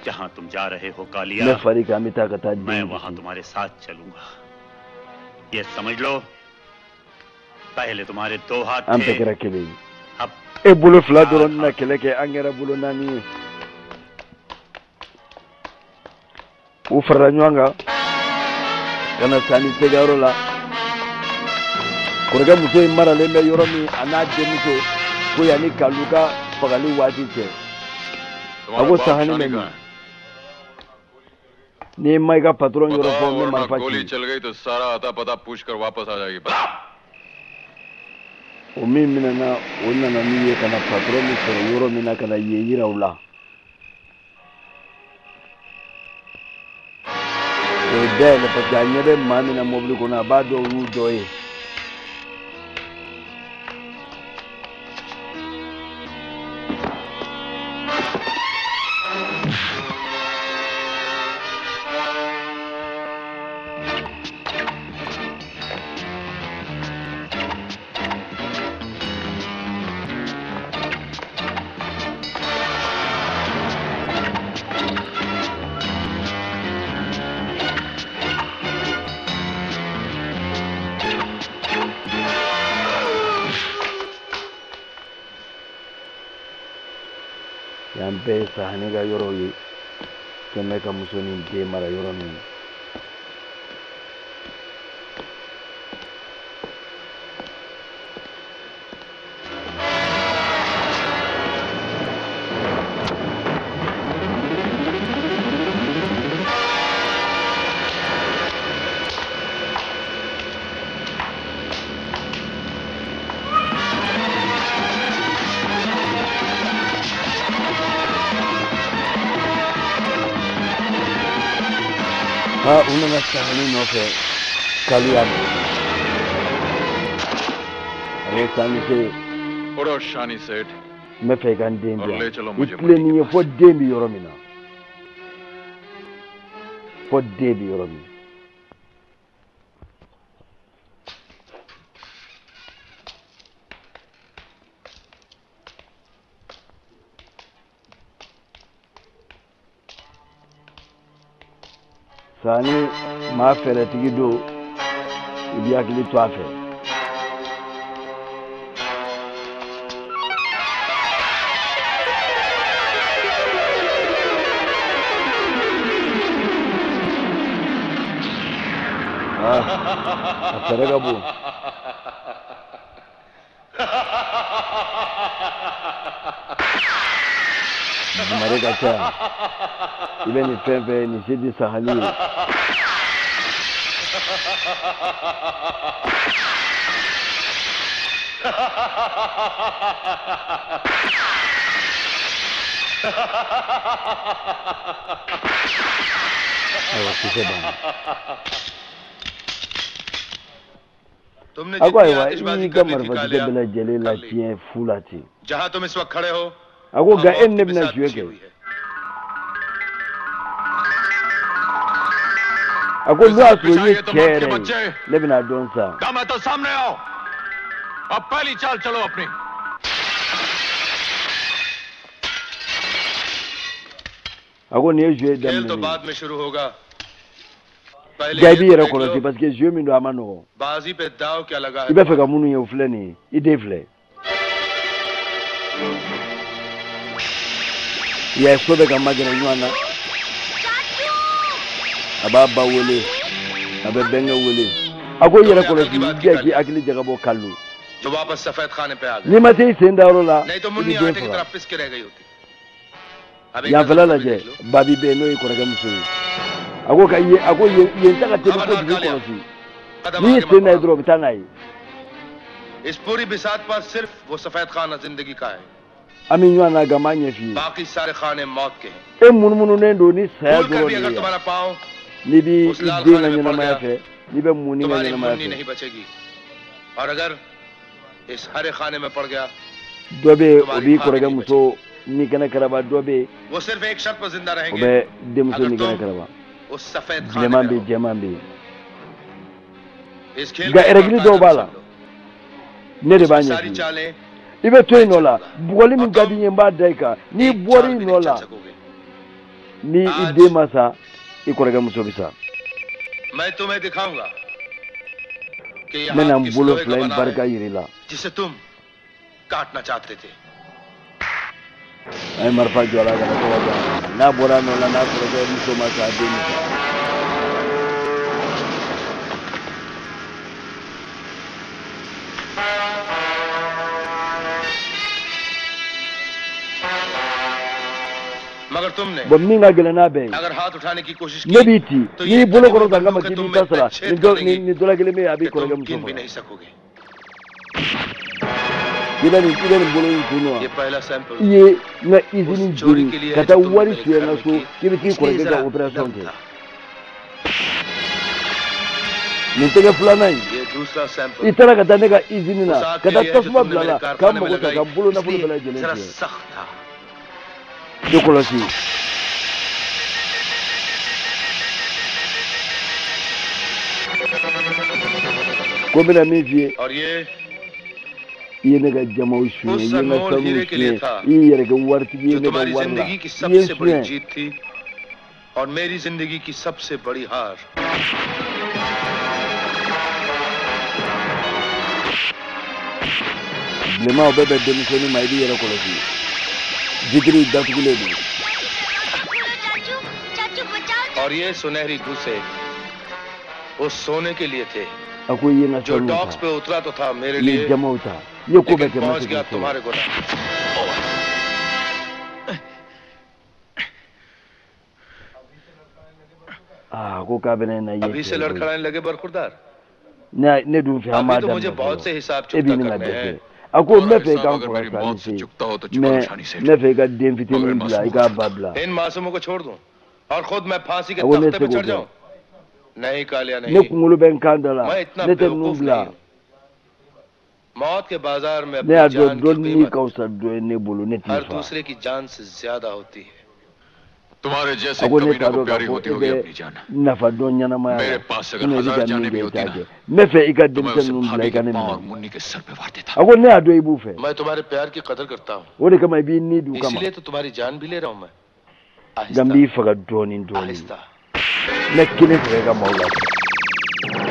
जहां तुम जा रहे हो N Kaliya, bɛ far'i kan, an bɛ taa ka taa मैं den वहां kisi. तुम्हारे साथ चलूंगा. ये समझ लो, पहले तुम्हारे दो हाथ An bɛɛ थे, kɛra kelen ye. अब E bolo fila चार dɔrɔn na हाथ. kɛlɛ kɛ, an kɛra bolo naani ye. U farala ɲɔgɔn kan ka na sanni tɛgɛyɔrɔ la. Kɔrɔkɛ muso in maralen bɛ yɔrɔ min, a n'a denmuso, ko yanni Kalu ka fagali waati cɛ, a तुम्हारा ko बाप Sahani Shani bɛ कहाँ min? है? N'i ma i ka patɔrɔn yɔrɔ fɔ, बताओ n bɛ वरना marifa गोली ci. चल गई तो सारा अता पता पूछ कर वापस आ जाएगी. बताओ. O min minɛna, o nana n'u ye ka na patɔrɔn min sɔrɔ yɔrɔ min na, ka na yen yira u la. O ye dayɛlɛ, parce que a ɲɛ bɛ maa min na mobili kɔnɔ, a b'a dɔn o y'u dɔ ye. Yan bɛɛ ye Sahani ka yɔrɔw ye, kɛmɛ ka muso ni den mara yɔrɔ min. Aa, u nana Sahani nɔfɛ, Kalu y'a minɛ. Ko Sani se. उड़ो शानी सेठ. N bɛ fɛ i ka n den di yan. I tilen ni n ye fo den bɛ yɔrɔ min na. Fo den bɛ yɔrɔ min. Sani maa fɛɛrɛtigi don, i b'i hakili to a fɛ. A fɛɛrɛ ka bon. Mare ka ca. I bɛ nin fɛn fɛn nin si tɛ sahali ye. Ayiwa, kisɛ banna. तुमने A ko जितनी ayiwa, i आतिशबाजी y'i ka कर ली थी marifatikɛ Kaliya, bɛɛ lajɛlen latiɲɛ fu la ten. जहां तुम इस वक्त खड़े हो A ko nka वहां e मौत ni ne की bɛna बिसात suɲɛ बिछी kɛ. हुई है. A ko n'o y'a sɔrɔ i ye बिछाइए तो cɛ मौत के yɛrɛ ye, बच्चे. ne bɛna dɔn sa. दम है तो सामने आओ. अब पहली चाल चलो अपनी. A ko nin ye jouer खेल तो daminɛ ye. बाद में शुरू होगा, पहले Ja, i ये b'i तो yɛrɛ देख kɔlɔsi लो parce que jouer min don, a ma nɔgɔn. बाजी पे दाव क्या लगा I है bɛ fɛ तुम्हारा. ka minnu ye, o filɛ nin ye. I den filɛ. I y'a ye, so bɛ ka magɛrɛ ɲɔgɔn na. A b'a ba wele, a bɛ bɛnkɛ wele. A ko i yɛrɛ तुमने अकल kɔlɔsi, की i बात की jija k'i Kaliya, hakili jagabɔ kalu. जो वापस सफेद खाने पे आ गए. N'i ma se i sen dayɔrɔ la, नहीं तो i b'i Munni den आटे की faga. तरह पिस के रह गई होती. अब एक नजर Yanfɛla उसे भी lajɛ, देख लो. babi bɛ yen, n'o ye kɔrɔkɛ muso ye. A ko ka ye, a ko yen yen ta ka teli खबरदार kojugu, i Kaliya, kɔlɔsi. Kadam N'i y'i आगे मत sen da ye बढ़ाना. dɔrɔn, u bɛ taa n'a ye. इस पूरी बिसात पर सिर्फ वो सफेद खाना जिंदगी का है, An bɛ ɲɔgɔn na, nka n b'a ɲɛf'i ye. बाकी सारे खाने मौत के हैं. E munumununen don ni saya भूल कर dɔrɔn भी de अगर ye yan. तुम्हारा पाँव N'i b'i उस i लाल den ka खाने में पड़ ɲɛnamaya गया, fɛ, n'i bɛ munni ka तुम्हारी ɲɛnamaya मुन्नी fɛ. नहीं बचेगी. और अगर इस हरे खाने में पड़ गया, Dɔ bɛ yen, o तुम्हारी b'i भाभी kɔrɔkɛ नहीं muso ni kɛnɛ karaba, dɔ bɛ yen, वो सिर्फ एक शर्त पर जिंदा o रहेंगे, bɛ denmuso अगर ni kɛnɛ तुम karaba. उस सफेद खाने Bilenman में bɛ yen, रहो. jɛman bɛ yen. इस खेल Nka का एक और ɛrɛgili कायदा dɔw भी b'a सुन la, लो. ne de b'a इसमें ɲɛf'i सारी ye. चालें I bɛ to मैं yen nɔ la, चलूंगा bugɔli और min ka तुम di n ye, n b'a da i kan. N'i एक bɔra चाल i भी nɔ नहीं चल la, सकोगे. ni i आज den ma sa, i kɔrɔkɛ muso bɛ sa. मैं तुम्हें दिखाऊंगा कि ये N bɛna हाथ n किस bolo लोहे का fila in बना है barika yir'i la. जिसे तुम काटना चाहते थे. A ye marifa jɔ a la ka na to ka don a la. N'a bɔra a nɔ la, n'a kɔrɔkɛ muso ma sa, a den bɛ sa. मगर तुमने Bon, min ka gɛlɛn n'a bɛɛ ye, अगर हाथ उठाने की कोशिश ne की b'i ci. तो N'i ये y'i bolo कटी हुई kɔrɔta n kama बंदूकें k'i तुम b'i ta में इतना sara, छेद nin कर dɔ देंगी nin nin dɔ la kelen bɛ yen, a b'i कि kɔrɔkɛ तुम muso गिन भी faga. नहीं सकोगे. I bɛ nin bolo in kun wa? ये पहला sample I ye n ka उस izini चोरी jeni के लिए ka है taa जो तुमने wari मेरे suɲɛ घर n ka में so की, k'i bɛ t'i इसलिए kɔrɔkɛ ka जरा opération नम kɛ. था. Nin tɛgɛ filanan in, ये दूसरा i sample taara ka taa ne ka izini उस na आग ka के taa लिए है जो tasuma तुमने bila मेरे la k'an कारखाने में mago ta लगाई, ka n bolo nafolo इसलिए bɛɛ lajɛlen जरा tiɲɛ. सख्त था. I kɔlɔsi. Ko n bɛna min f'i ye, और ये i ye ne ka jamaw suɲɛ, उस i ye n ka अनमोल sanu हीरे के लिए suɲɛ, था i y'i yɛrɛ kɛ waritigi ye जो ne ka तुम्हारी wari la, जिंदगी की i ye n सबसे बड़ी suɲɛ. जीत थी और मेरी जिंदगी की सबसे बड़ी हार. Bilenman, o bɛɛ bɛn denmisɛnnin ma, i b'i yɛrɛ kɔlɔsi. Vitre datugulen don. और ये सुनहरी घूसे उस सोने के लिए थे A ko i ye n ka जो sanu docks ta, पे उतरा तो था मेरे i ye लिए, jamaw ta, i ye ko bɛɛ लेकिन kɛ, n ma पहुंच se गया k'i sɔrɔ. तुम्हारे गोदाम. Aa, ko k'a bɛna na i ye अभी cɛ से ye koyi. लड़खड़ाने लगे बरखुरदार. Ne dun fɛ, an अभी m'a तो मुझे daminɛ बहुत fɔlɔ, से हिसाब e b'i चुकता ni ka करने dɛsɛ. हैं. A ko n bɛ और fɛ i साहब k'an अगर faga मेरी Sani मौत से se, चुकता हो तो चुका लो mais शानी सेठ, n bɛ fɛ i ka den मगर fitinin bila, i मासूमों को k'a छोड़ ba दो. bila. इन मासूमों को छोड़ दूं और खुद मैं फांसी के A ko ne तख्ते tɛ पे se k'o चढ़ kɛ. जाऊं? नहीं कालिया Ne नहीं, kunkolo bɛ n kan da la, मैं इतना ne tɛ ninnu बेवकूफ bila. नहीं हूं. मौत के बाजार में Ne y'a अपनी dɔn जान dɔ की ni कीमत ka fisa dɔ ye ne bolo, ne t'i हर faga. दूसरे की जान से ज्यादा होती है। तुम्हारे जैसे A ko ne कमीनों t'a को dɔn k'a प्यारी fɔ होती e होगी bɛ अपनी जान। nafa dɔn ɲɛnamaya मेरे la, पास अगर sinon i bɛ हजार ka min जाने भी kɛ i होती t'a ना, kɛ. N bɛ fɛ i ka तो मैं उसे denmisɛn ninnu bila भाभी i ka के ne पाँव और minɛ. Munni के सर पे वार देता। A ko ne y'a dɔn i b'u fɛ. मैं तुम्हारे प्यार की कदर करता हूँ, O de kama i b'i ni di u kama. इसीलिए तो तुम्हारी जान भी ले रहा हूँ मैं। Nka n Aahista b'i faga dɔɔni dɔɔni. Aahista. N bɛ kelen faga i ka maaw la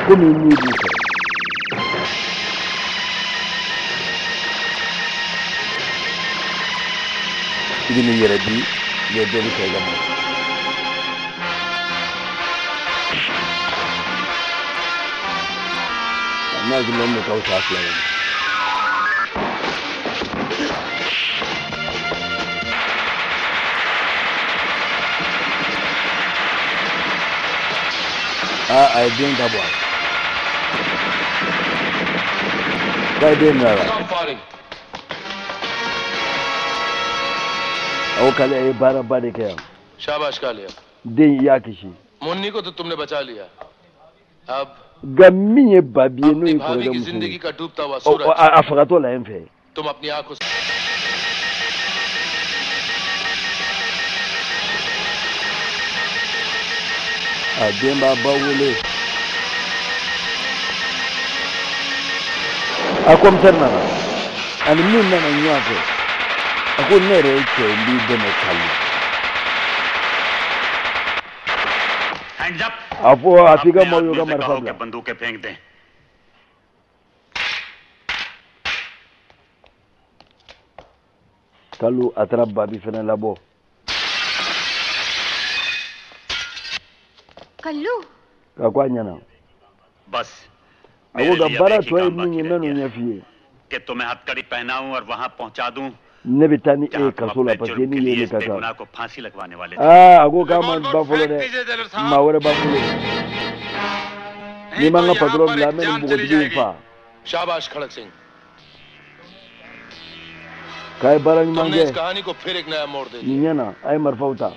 komi i ni b'u fɛ. I bɛ n'i yɛrɛ di, i bɛ dɔ bɛ i ka maaw. Ne hakili la nin de ka fisa a fila ye. Aa, a ye den ta bɔ a la. K'a ye den minɛ a la. Stop firing. A ko k'ale ye baaraba de kɛ yan. शाबाश Kaliya. Den, i y'a kisi. Munni को तो तुमने बचा लिया, अब Nka min ye Babi ye, n'o अपनी ye भाभी kɔrɔkɛ की muso जिंदगी ye, का डूबता हुआ ɔ सूरज a fagatɔ la yen fɛ. तुम अपनी आंखों से A den b'a ba wele. A commissaire nana ani min nana ɲɔgɔn fɛ. A ko ne yɛrɛ ye cɛ ye, n b'i dɛmɛ Kalu. Hands up. A fɔ a f'i ka अपने maaw ye u आदमी ka से marifa कहो कि bila. बंदूकें फेंक दें। Kalu, a taara Babi fana labɔ. Kallu. Ka ko a ɲɛna. बस A ko मेरे ka लिए अब baara एक ही tɔ ye काम min बाकी ye, n रह bɛ n'o गया है ɲɛf'i ye. कि तुम्हें हथकड़ी पहनाऊं और वहां पहुंचा दूं Ne bɛ taa ni e जहां ye तुम kaso la अपने parce que जुर्म ni के ye लिए ne इस ka kan. बेगुनाह को फांसी लगवाने वाले थे। Aa, a ko k'a ma ban fɔlɔ dɛ, maa wɛrɛ b'an bolo. N'i नहीं m'an तो ka यहाँ patɔrɔn पर bila, एक an bɛ nin जान चली npogotigi in जाएगी। faa. शाबाश खड़क Singh, K'a ye baara ɲuman तुमने इस kɛ. कहानी को फिर एक नया मोड़ दे Nin दिया। ɲɛna, a ye marifaw ta.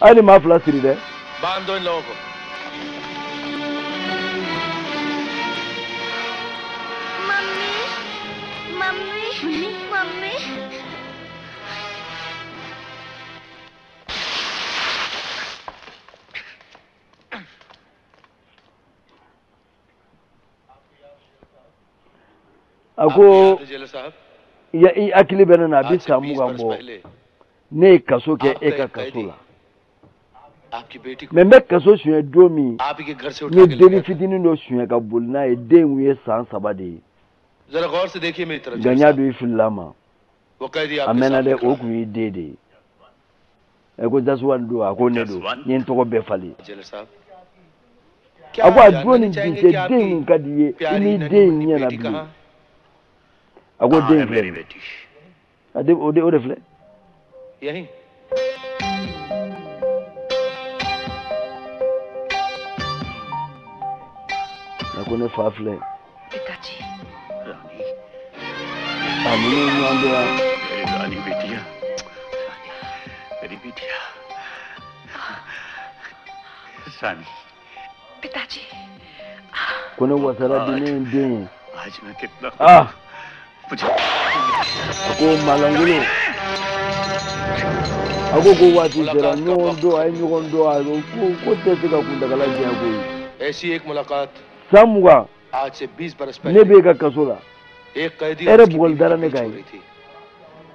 A ye nin maa fila siri dɛ. बांध दो इन लोगों को। Mummy, mummy, mummy. A आपको ko याद है जेलर साहब, ya i hakili bɛ ne na, a bɛ आज से san 20 20 बरस bɔ, पहले ne ye kaso kɛ आपका e ka एक kaso कैदी la. आपकी बेटी को Mɛ n bɛ kaso suɲɛ don min, आप ही के घर से n उठा ye के ले denni गया था। fitinin dɔ suɲɛ ka boli n'a ye. Den kun ye san 3 de ye. जरा गौर से देखिए मेरी तरफ Nka jailer n y'a साहब, dɔn i filila a ma. वो कैदी A आपके mɛnna सामने dɛ, खड़ा o है। kun y'i den de ye. Ɛ, ko Jasuwan don? A ko ne don. Jaswant? N ye n tɔgɔ bɛɛ falen. Jailer साहब, क्या A ko आप a जानना don नहीं ni bi चाहेंगे cɛ, कि den आपकी kun ka di i ye, i प्यारी n'i नन्ही den Munni in ɲɛna बेटी bilen. कहाँ? A ko कहाँ den है filɛ मेरी nin ye. बेटी? A den, o de filɛ. यही। A ko ne fa filɛ. पिताजी। रानी, A ninnu ye ɲɔgɔn dɔn yan. मेरी रानी बेटिया, रानी, मेरी बेटिया, रानी। पिताजी। Ko ne wasara bi, ne ye n den ye. आज मैं कितना खुश Ah हूँ। मुझे A ko malangolo. A ko waati sera मुलाकात का ɲɔgɔn वक्त dɔn, a ye ɲɔgɔn dɔn. A ko ko tɛ se ka kuntagala janya koyi. ऐसी एक मुलाकात San 20 आज से 20 बरस ne पहले bɛ e ka kaso la. एक कैदी E और yɛrɛ उसकी bugɔli बीवी dara के ne बीच kan हो ye. रही थी।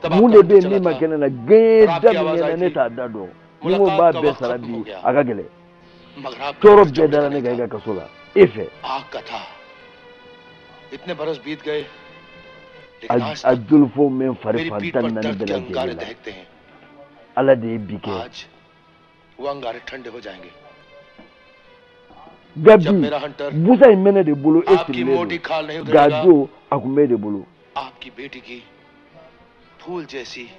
तब Mun आपका de हंटर bɛ yen चला min ma था kɛ ne la, और gɛn आपकी da min आवाज ɲɛna, आई ne थी, t'a da dɔn. Ni n ko n मुलाकात b'a का bɛɛ वक्त sara खत्म हो bi, गया a ka gɛlɛn. मगर आपका Tɔɔrɔ हंटर bɛɛ चमकता dara ne नहीं kan i था, ka kaso la e fɛ. आग का था। इतने बरस बीत गए लेकिन आज A तक jolifɔw bɛ n fari मेरी fan पीठ tan पर ni naani दर्द bɛɛ के lajɛlen अंगारे la. दहकते हैं। Ala de ye bi kɛ. आज वो अंगारे ठंडे हो जाएंगे Nka जब bi, मेरा Hunter busan in bɛ ne de bolo, e आपकी sirilen मोटी don. खाल नहीं Nka a उधेड़ेगा, don, a kun bɛ e de bolo. आपकी बेटी की फूल जैसी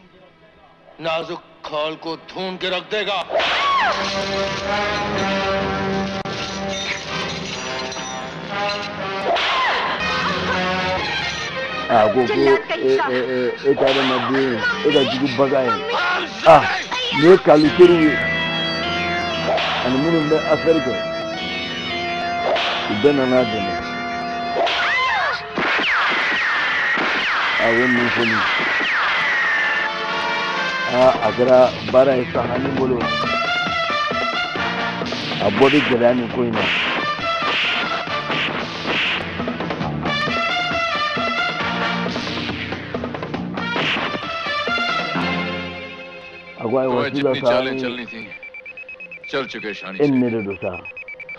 नाजुक खाल को धून के रख देगा। A ko ko e e e e ka adamaden, e ka jugu bagan ye. Ah, nin ye Kalu teriw ye ani minnu bɛ affaire kɛ, u bɛɛ nana a dɛmɛ. A ye min fɔ nin, aa, a kɛra baara ye Sahani bolo. A bɔ bɛ gɛlɛya nin ko in na. A ko ayiwa, तुम्हें sisan जितनी sa, चालें चलनी थी चल चुके शानी e ni सेठ। Ne de don sa.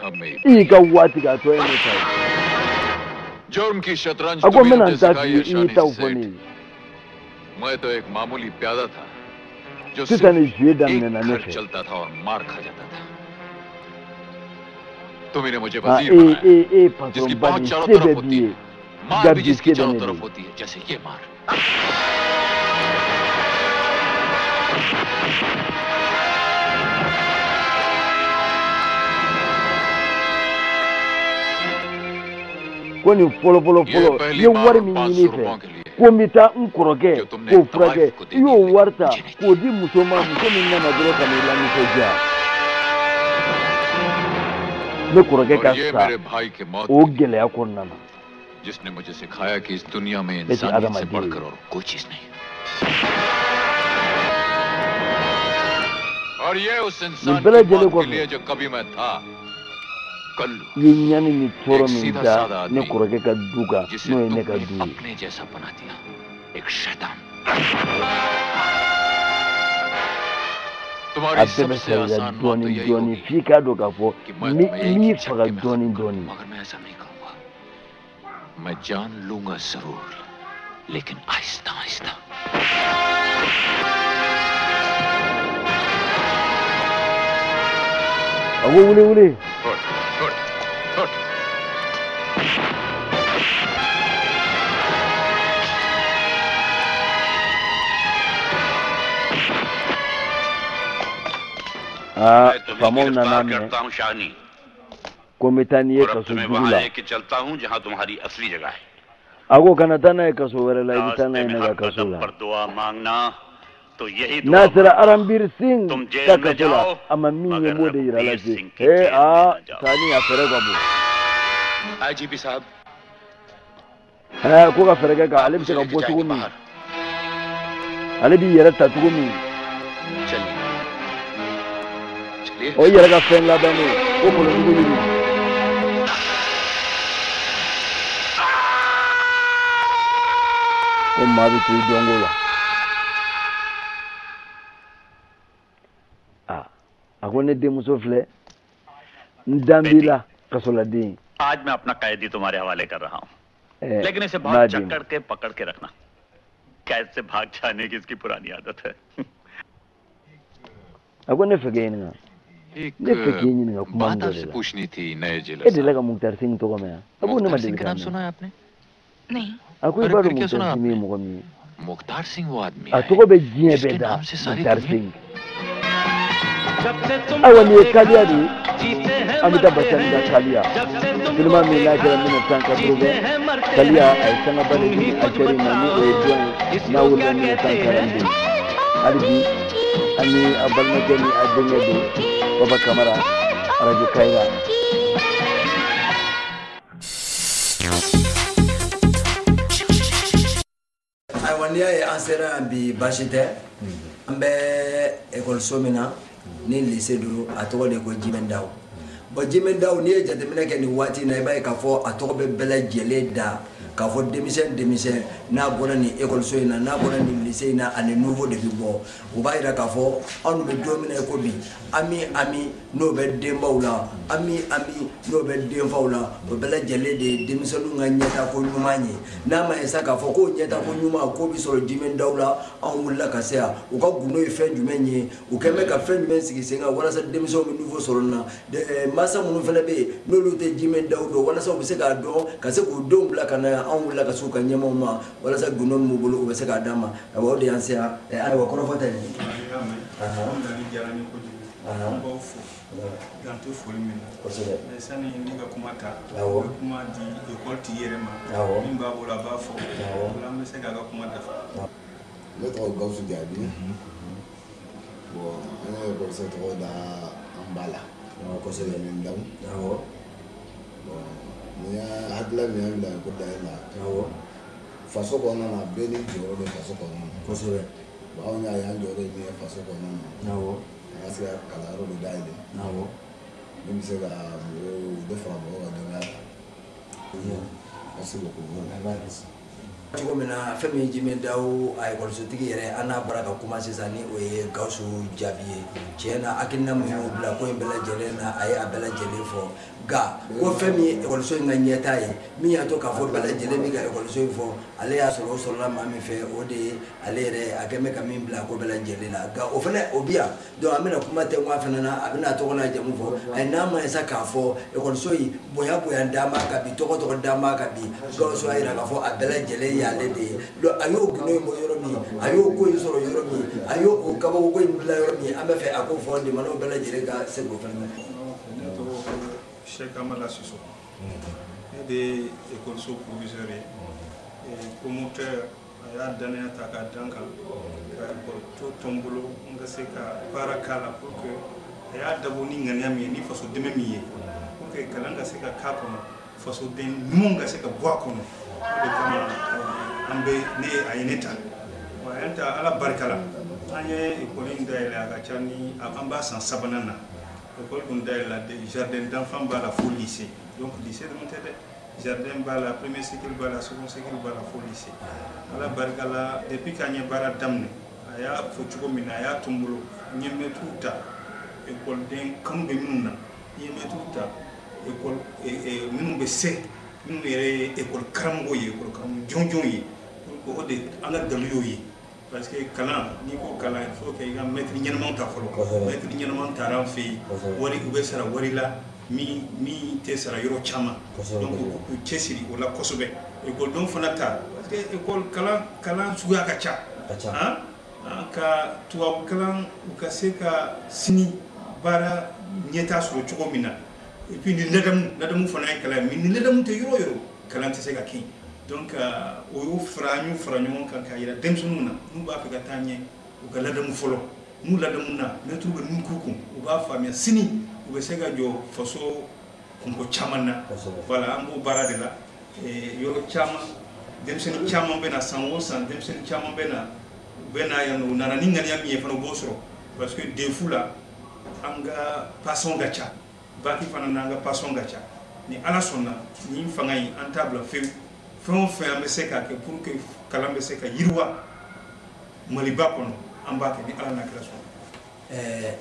अब मेरी I y'i ka waati kɛ, a tɔ ye ne ta ye. जुर्म की शतरंज A ko n तुम्ही bɛna मुझे n ta सिखाई f'i ye, है i y'i Shani taw fɔ सेठ। ne ye. मैं तो एक मामूली प्यादा था जो Sisan सिर्फ ni jouer एक daminɛna ne घर fɛ. चलता था और मार खा जाता था। तुम्ही ने मुझे Ah, वजीर e बनाया e e patron जिसकी ba पहुंच de, चारों se तरफ bɛɛ होती b'i है, ye, मार nka भी bi जिसकी se bɛ चारों ne de तरफ ye. होती है, जैसे ये मार। Ko nin fɔlɔ fɔlɔ ये fɔlɔ, i पहली ye मार wari और min पांच ɲini सौ i fɛ रुपयों के लिए ko n bɛ taa n kɔrɔkɛ जो तुमने k'o एक furakɛ, तवाइफ को दे i y'o दी थी wari ta मुझे नहीं। k'o di muso ma, muso min nana dɔrɔn ka n'i lanisɔndiya. Ne kɔrɔkɛ और ka ये sa मेरे भाई की मौत o gɛlɛya kɔnɔna na. जिसने मुझे सिखाया कि इस दुनिया में Ne tɛ इंसानियत से adamaden ye. बढ़कर और कोई चीज नहीं। और ये उस Nin इंसान bɛɛ की lajɛlen मौत के kɔfɛ, लिए जो कभी मैं था, Kullu, i ye ɲani ni tɔɔrɔ एक min सीधा da साधा ne आदमी kɔrɔkɛ ka du kan, जिसे n'o ye ne ka तुमने du ye. अपने जैसा बना दिया, एक शैतान। तुम्हारी A bɛɛ bɛ सबसे sa i la आसान मौत dɔɔni तो यही dɔɔni, होगी f'i k'a dɔn k'a fɔ कि मैं n bɛ तुम्हें n एक b'i ही faga झटके में dɔɔni खत्म कर दूं, dɔɔni. मगर मैं ऐसा नहीं करूंगा। मैं जान लूंगा जरूर, लेकिन आहिस्ता Aahista. A ko wuli wuli. उठ उठ उठ। Aa, मैं तुम्हें faamaw nana गिरफ्तार minɛ करता हूँ शानी ko n bɛ taa n'i ye और अब kaso तुम्हें jugu वहां la. लेके चलता हूँ जहाँ तुम्हारी असली जगह है। A ko kana taa n'a ye kaso wɛrɛ la, i bɛ taa रास्ते n'a ye में ne ka हर kaso कदम la. पर दुआ मांगना तो यही N'a दुआ sera मांगना, Arambir Singh तुम ka jail में kaso la, जाओ a ma min ye, n मगर b'o de yira la Raghubir se. Singh की Ee, jail में aa, न जाओ। Sani, a fɛɛrɛ ka bon. IGP साहब, Ɛɛ, ko ka fɛɛrɛ kɛ ka ale आप bɛ se मुझे ka लेके bɔ cogo जाएंगे min, बाहर। ale b'i yɛrɛ ta cogo min. चलिए चलिए। O yɛrɛ ka fɛn labɛnnen ko kɔlɔnjugu yiri. Ko maa bɛ to i dɔnko la. Aa, a ko ne denmuso filɛ, n dan b'i बेटी, la kasoladen. आज मैं अपना कैदी तुम्हारे हवाले कर रहा हूँ, Ɛɛ, लेकिन इसे n b'a बहुत d'i ma. जकड़ के पकड़ के रखना। कैद से भाग जाने की इसकी पुरानी आदत है। A ko ne fɛ k'e ɲininka, एक ne fɛ k'e ɲininka kuma बात min dɔ de आपसे la. पूछनी थी नए E jailer delila साहब। ka Muktar Singh tɔgɔ mɛn wa? A ko ne ma Mukhtar Singh deli का k'a नाम mɛn. सुना है आपने? नहीं। A ko i अरे b'a फिर dɔn क्या Muktar सुना Singh ye आपने? mɔgɔ min ye? Mukhtar Singh वो आदमी A है tɔgɔ bɛ diɲɛ जिसके bɛɛ da, नाम से सारी Muktar दुनिया Singh. जब से तुमको Ayiwa, nin ye देखा Kaliya de ye, जीते हैं Amitabh मरते Bachchan ka हैं। Kaliya, जब से तुमको sinima min n'a देखा kɛra 1980. जीते हैं मरते Kaliya, हैं। a ye sangaba de तुम di ही कुछ acteur ma, ni o ye बतलाओ jɔn ye n'a इसको wolola क्या कहते हैं। 1942? Hali bi an ni a balimakɛ ni a denkɛ don, Baba Kamara, Radio Kayira. Ayiwa, n'i y'a ye an sera yan bi, baasi tɛ. An bɛ ekɔliso min na ni lycée don, a tɔgɔ de ko Jimɛ Daw. Bon, Jimɛ Daw, n'i ye jateminɛ kɛ nin waati in na, i b'a ye k'a fɔ a tɔgɔ bɛ bɛɛ lajɛlen da k'a fɔ denmisɛn denmisɛn n'a bɔra nin ekɔliso in na, n'a bɔra nin lycée in na, ani niveau de bɛ bɔ. O b'a yira k'a fɔ anw bɛ don min na i ko bi, ami ami n'o bɛ denbaw la, ami ami n'o bɛ denfaw la, o bɛɛ lajɛlen de ye denmisɛnninw ka ɲɛtaako ɲuman ye. N'a ma ye sa k'a fɔ k'o ɲɛtaako ɲuman k'o bɛ sɔrɔ Jimɛ Daw la, anw wulila ka se yan. U ka gundo ye fɛn jumɛn ye? U kɛn bɛ ka fɛn jumɛn sigi sen kan walasa denmisɛnw bɛ niveau sɔrɔ nin na? Mansa minnu fana bɛ yen n'olu tɛ Jimɛ Daw dɔn, walasa u bɛ se k'a dɔn ka se k'u denw bila ka na yan, anw wulila ka se u ka ɲɛmaaw ma walasa gundo min b'u bolo, u bɛ se k'a d'an ma. Ayiwa, o de y'an se yan. Ayiwa, kɔrɔfɔ tɛ nin ye. Nali diyara n ye kojugu. N b'aw fo dan tɛ foli min na. Kosɛbɛ. Mais sani ne ka kuma ta, Awɔ. n bɛ kuma di ekɔli tigi yɛrɛ ma. Awɔ. Min b'a bolo, a b'a fɔ. Awɔ. O la an bɛ se k'a ka kuma dafa. Ne tɔgɔ Gawusu Jaabi. Bon, an ye ekɔliso tɔgɔ da an ba la. Kosɛbɛ. Min Dawu. Awɔ. Bon, ni y'a hakilila min y'an bila ekɔli dayɛlɛ la. Awɔ. Faso kɔnɔna na, bɛɛ n'i jɔyɔrɔ don faso kɔnɔna na. Kosɛbɛ. Bon, anw y'a ye an jɔyɔrɔ ye min ye faso kɔnɔna na. An ka se ka kalanyɔrɔ dɔ dayɛlɛ. Min bɛ se ka mɔgɔw dɔ fara mɔgɔw ka dɔnniya kan. Merci beaucoup. Cogo min na, fɛn min ye Jimɛ Dawu a ekɔlisotigi yɛrɛ, an n'a bɔra ka kuma sisan, ni o ye Gawusu Jaabi ye. Tiɲɛ na, hakilina min y'o bila ko in bɛɛ lajɛlen na, a ye a bɛɛ lajɛlen fɔ. Nka ko fɛn min ye ekɔliso in ka ɲɛtaa ye, min y'a to k'a fɔ bɛɛ lajɛlen bɛ ka ekɔliso in fɔ, ale y'a sɔrɔ o sɔrɔla maa min fɛ, o de ye ale yɛrɛ a kɛn bɛ ka min bila ko bɛɛ lajɛlen na. Nka o fana o bi yan, donc an bɛna kuma tɛ a fana na, a bɛna a tɔgɔ n'a jamu fɔ. Ayi, n'a ma ye sa k'a fɔ ekɔliso in bonya bonya d'an ma ka bi, tɔgɔ tɔgɔ d'an ma ka bi, Gawusu y'a jira k'a fɔ a bɛɛ lajɛlen y'ale de ye. Donc a y'o gundo in bɔ yɔrɔ min, a y'o ko in sɔrɔ yɔrɔ min, a y'o o kabako ko in bila yɔrɔ min, an bɛ fɛ a k'o fɔ limanaw bɛɛ lajɛlen ka se k'o fana mɛn. Ne tɔgɔ ko Cheikh Amala Sissoko. Ne de ye ekɔliso proviseur ye. Promoteur a y'a danaya ta k'a dan kan ka ekɔliso to n bolo, n ka se ka baara k'a la, pour que a y'a dabɔ ni ŋaniya min ye, ni faso dɛmɛ min ye, pour que kalan ka se ka k'a kɔnɔ, fasoden ɲumanw ka se ka bɔ a kɔnɔ. O de kama an bɛ ne a ye ne ta. Wa a ye n ta, Ala barika la, an ye ekɔli in dayɛlɛ, a ka ca ni an b'a san sabanan na. Ekɔli dun dayɛlɛ, jardin d'enfant b'a la fo lycée. Donc lycée dɔrɔn tɛ dɛ, jardin b'a la, premier cycle b'a la, second cycle b'a la, fo lycée. Ala barika la, depuis k'an ye baara daminɛ, a y'a fɔ cogo min na, a y'a to n bolo, n ye mɛtiriw ta, ekɔliden kanu bɛ minnu na, n ye mɛtiriw ta, ekɔli minnu bɛ se, minnu yɛrɛ ye ekɔli karamɔgɔw ye, ekɔli karamɔgɔ jɔnjɔnw ye, pour que o de an ka dalu y'o ye. Parce que kalan, n'i ko kalan, il faut que i ka mɛtiri ɲɛnamaw ta fɔlɔ. Mɛtiri ɲɛnamaw taara an fɛ yen, wari u bɛ sara wari la min tɛ sara yɔrɔ caman. Donc u k'u cɛsiri o la kosɛbɛ. Ekɔlidenw fana ta, parce que ekɔli kalan suguya ka ca. Han, ka tubabu kalan, u ka se ka sini baara ɲɛtaa sɔrɔ cogo min na. Et puis ni ladamu fana ye kalan ye, mais ni ladamu tɛ yɔrɔ o yɔrɔ, kalan tɛ se ka kɛ yen. Donc o y'o fara, an y'o fara ɲɔgɔn kan k'a yira denmisɛnninw na, n'u b'a fɛ ka taa ɲɛ, u ka ladamu fɔlɔ. N'u ladamu na, mɛtiriw bɛ min k'u kun, u b'a faamuya, sini u bɛ se ka jɔ faso kunko caman na. Voilà, an b'o baara de la. Yɔrɔ caman, denmisɛnnin caman bɛ na san o san, denmisɛnnin caman bɛ na, u bɛ na yan nɔ, u nana ni ŋaniya min ye fana, u b'o sɔrɔ. Parce que DEF la, an ka passants ka ca, bac fana n'an ka passants ka ca. Ni Ala sɔnna, nin fanga in, an t'a bila fewu. Fɛn o fɛn an bɛ se k'a kɛ pour que kalan bɛ se ka yiriwa Maliba kɔnɔ, an b'a kɛ ni Ala n'a kira sɔnna.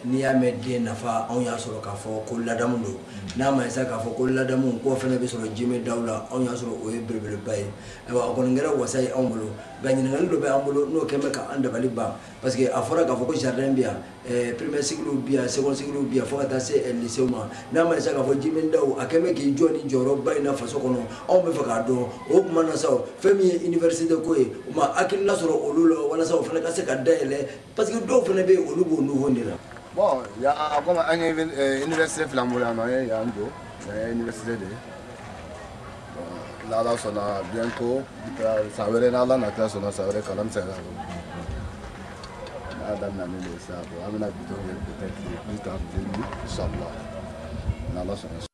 N'i y'a mɛn den nafa, anw y'a sɔrɔ k'a fɔ ko ladamu don. N'a ma ye sa k'a fɔ ko ladamu k'o fana bɛ sɔrɔ Jimɛ Dawu la, anw y'a sɔrɔ o ye belebeleba ye. Ayiwa, o kɔni kɛra wasa ye anw bolo. Nka ɲininkali dɔ bɛ an bolo, n'o kɛn bɛ k'an dabali ban, parce que a fɔra k'a fɔ ko jardin bɛ yan, premier cycle bɛ yan, second cycle bɛ yan, fo ka taa se lycée ma. N'a ma ye sa k'a fɔ Jimɛ Dawu a kɛn bɛ k'i jɔ ni jɔyɔrɔba in na faso kɔnɔ, anw bɛ fɛ k'a dɔn o tuma na sa, fɛn min ye université ko ye, u ma hakilina sɔrɔ olu la walasa o fana ka se ka dayɛlɛ, parce que dɔw fana bɛ yen, olu b'o niveau de la. Bon, ya comme an ye université fila bolo yan nɔ, an ye yan jɔ, yan ye université de ye. Bon, n'Ala sɔnna, bientôt, san wɛrɛ, n'Ala na kira sɔnna, san wɛrɛ kalan bɛ se ka k'a kɔnɔ. N'a daminɛ de sisan, bon, an bɛna bidon kɛ peut-être plus tard 2000, inchallah, n'Ala sɔnna.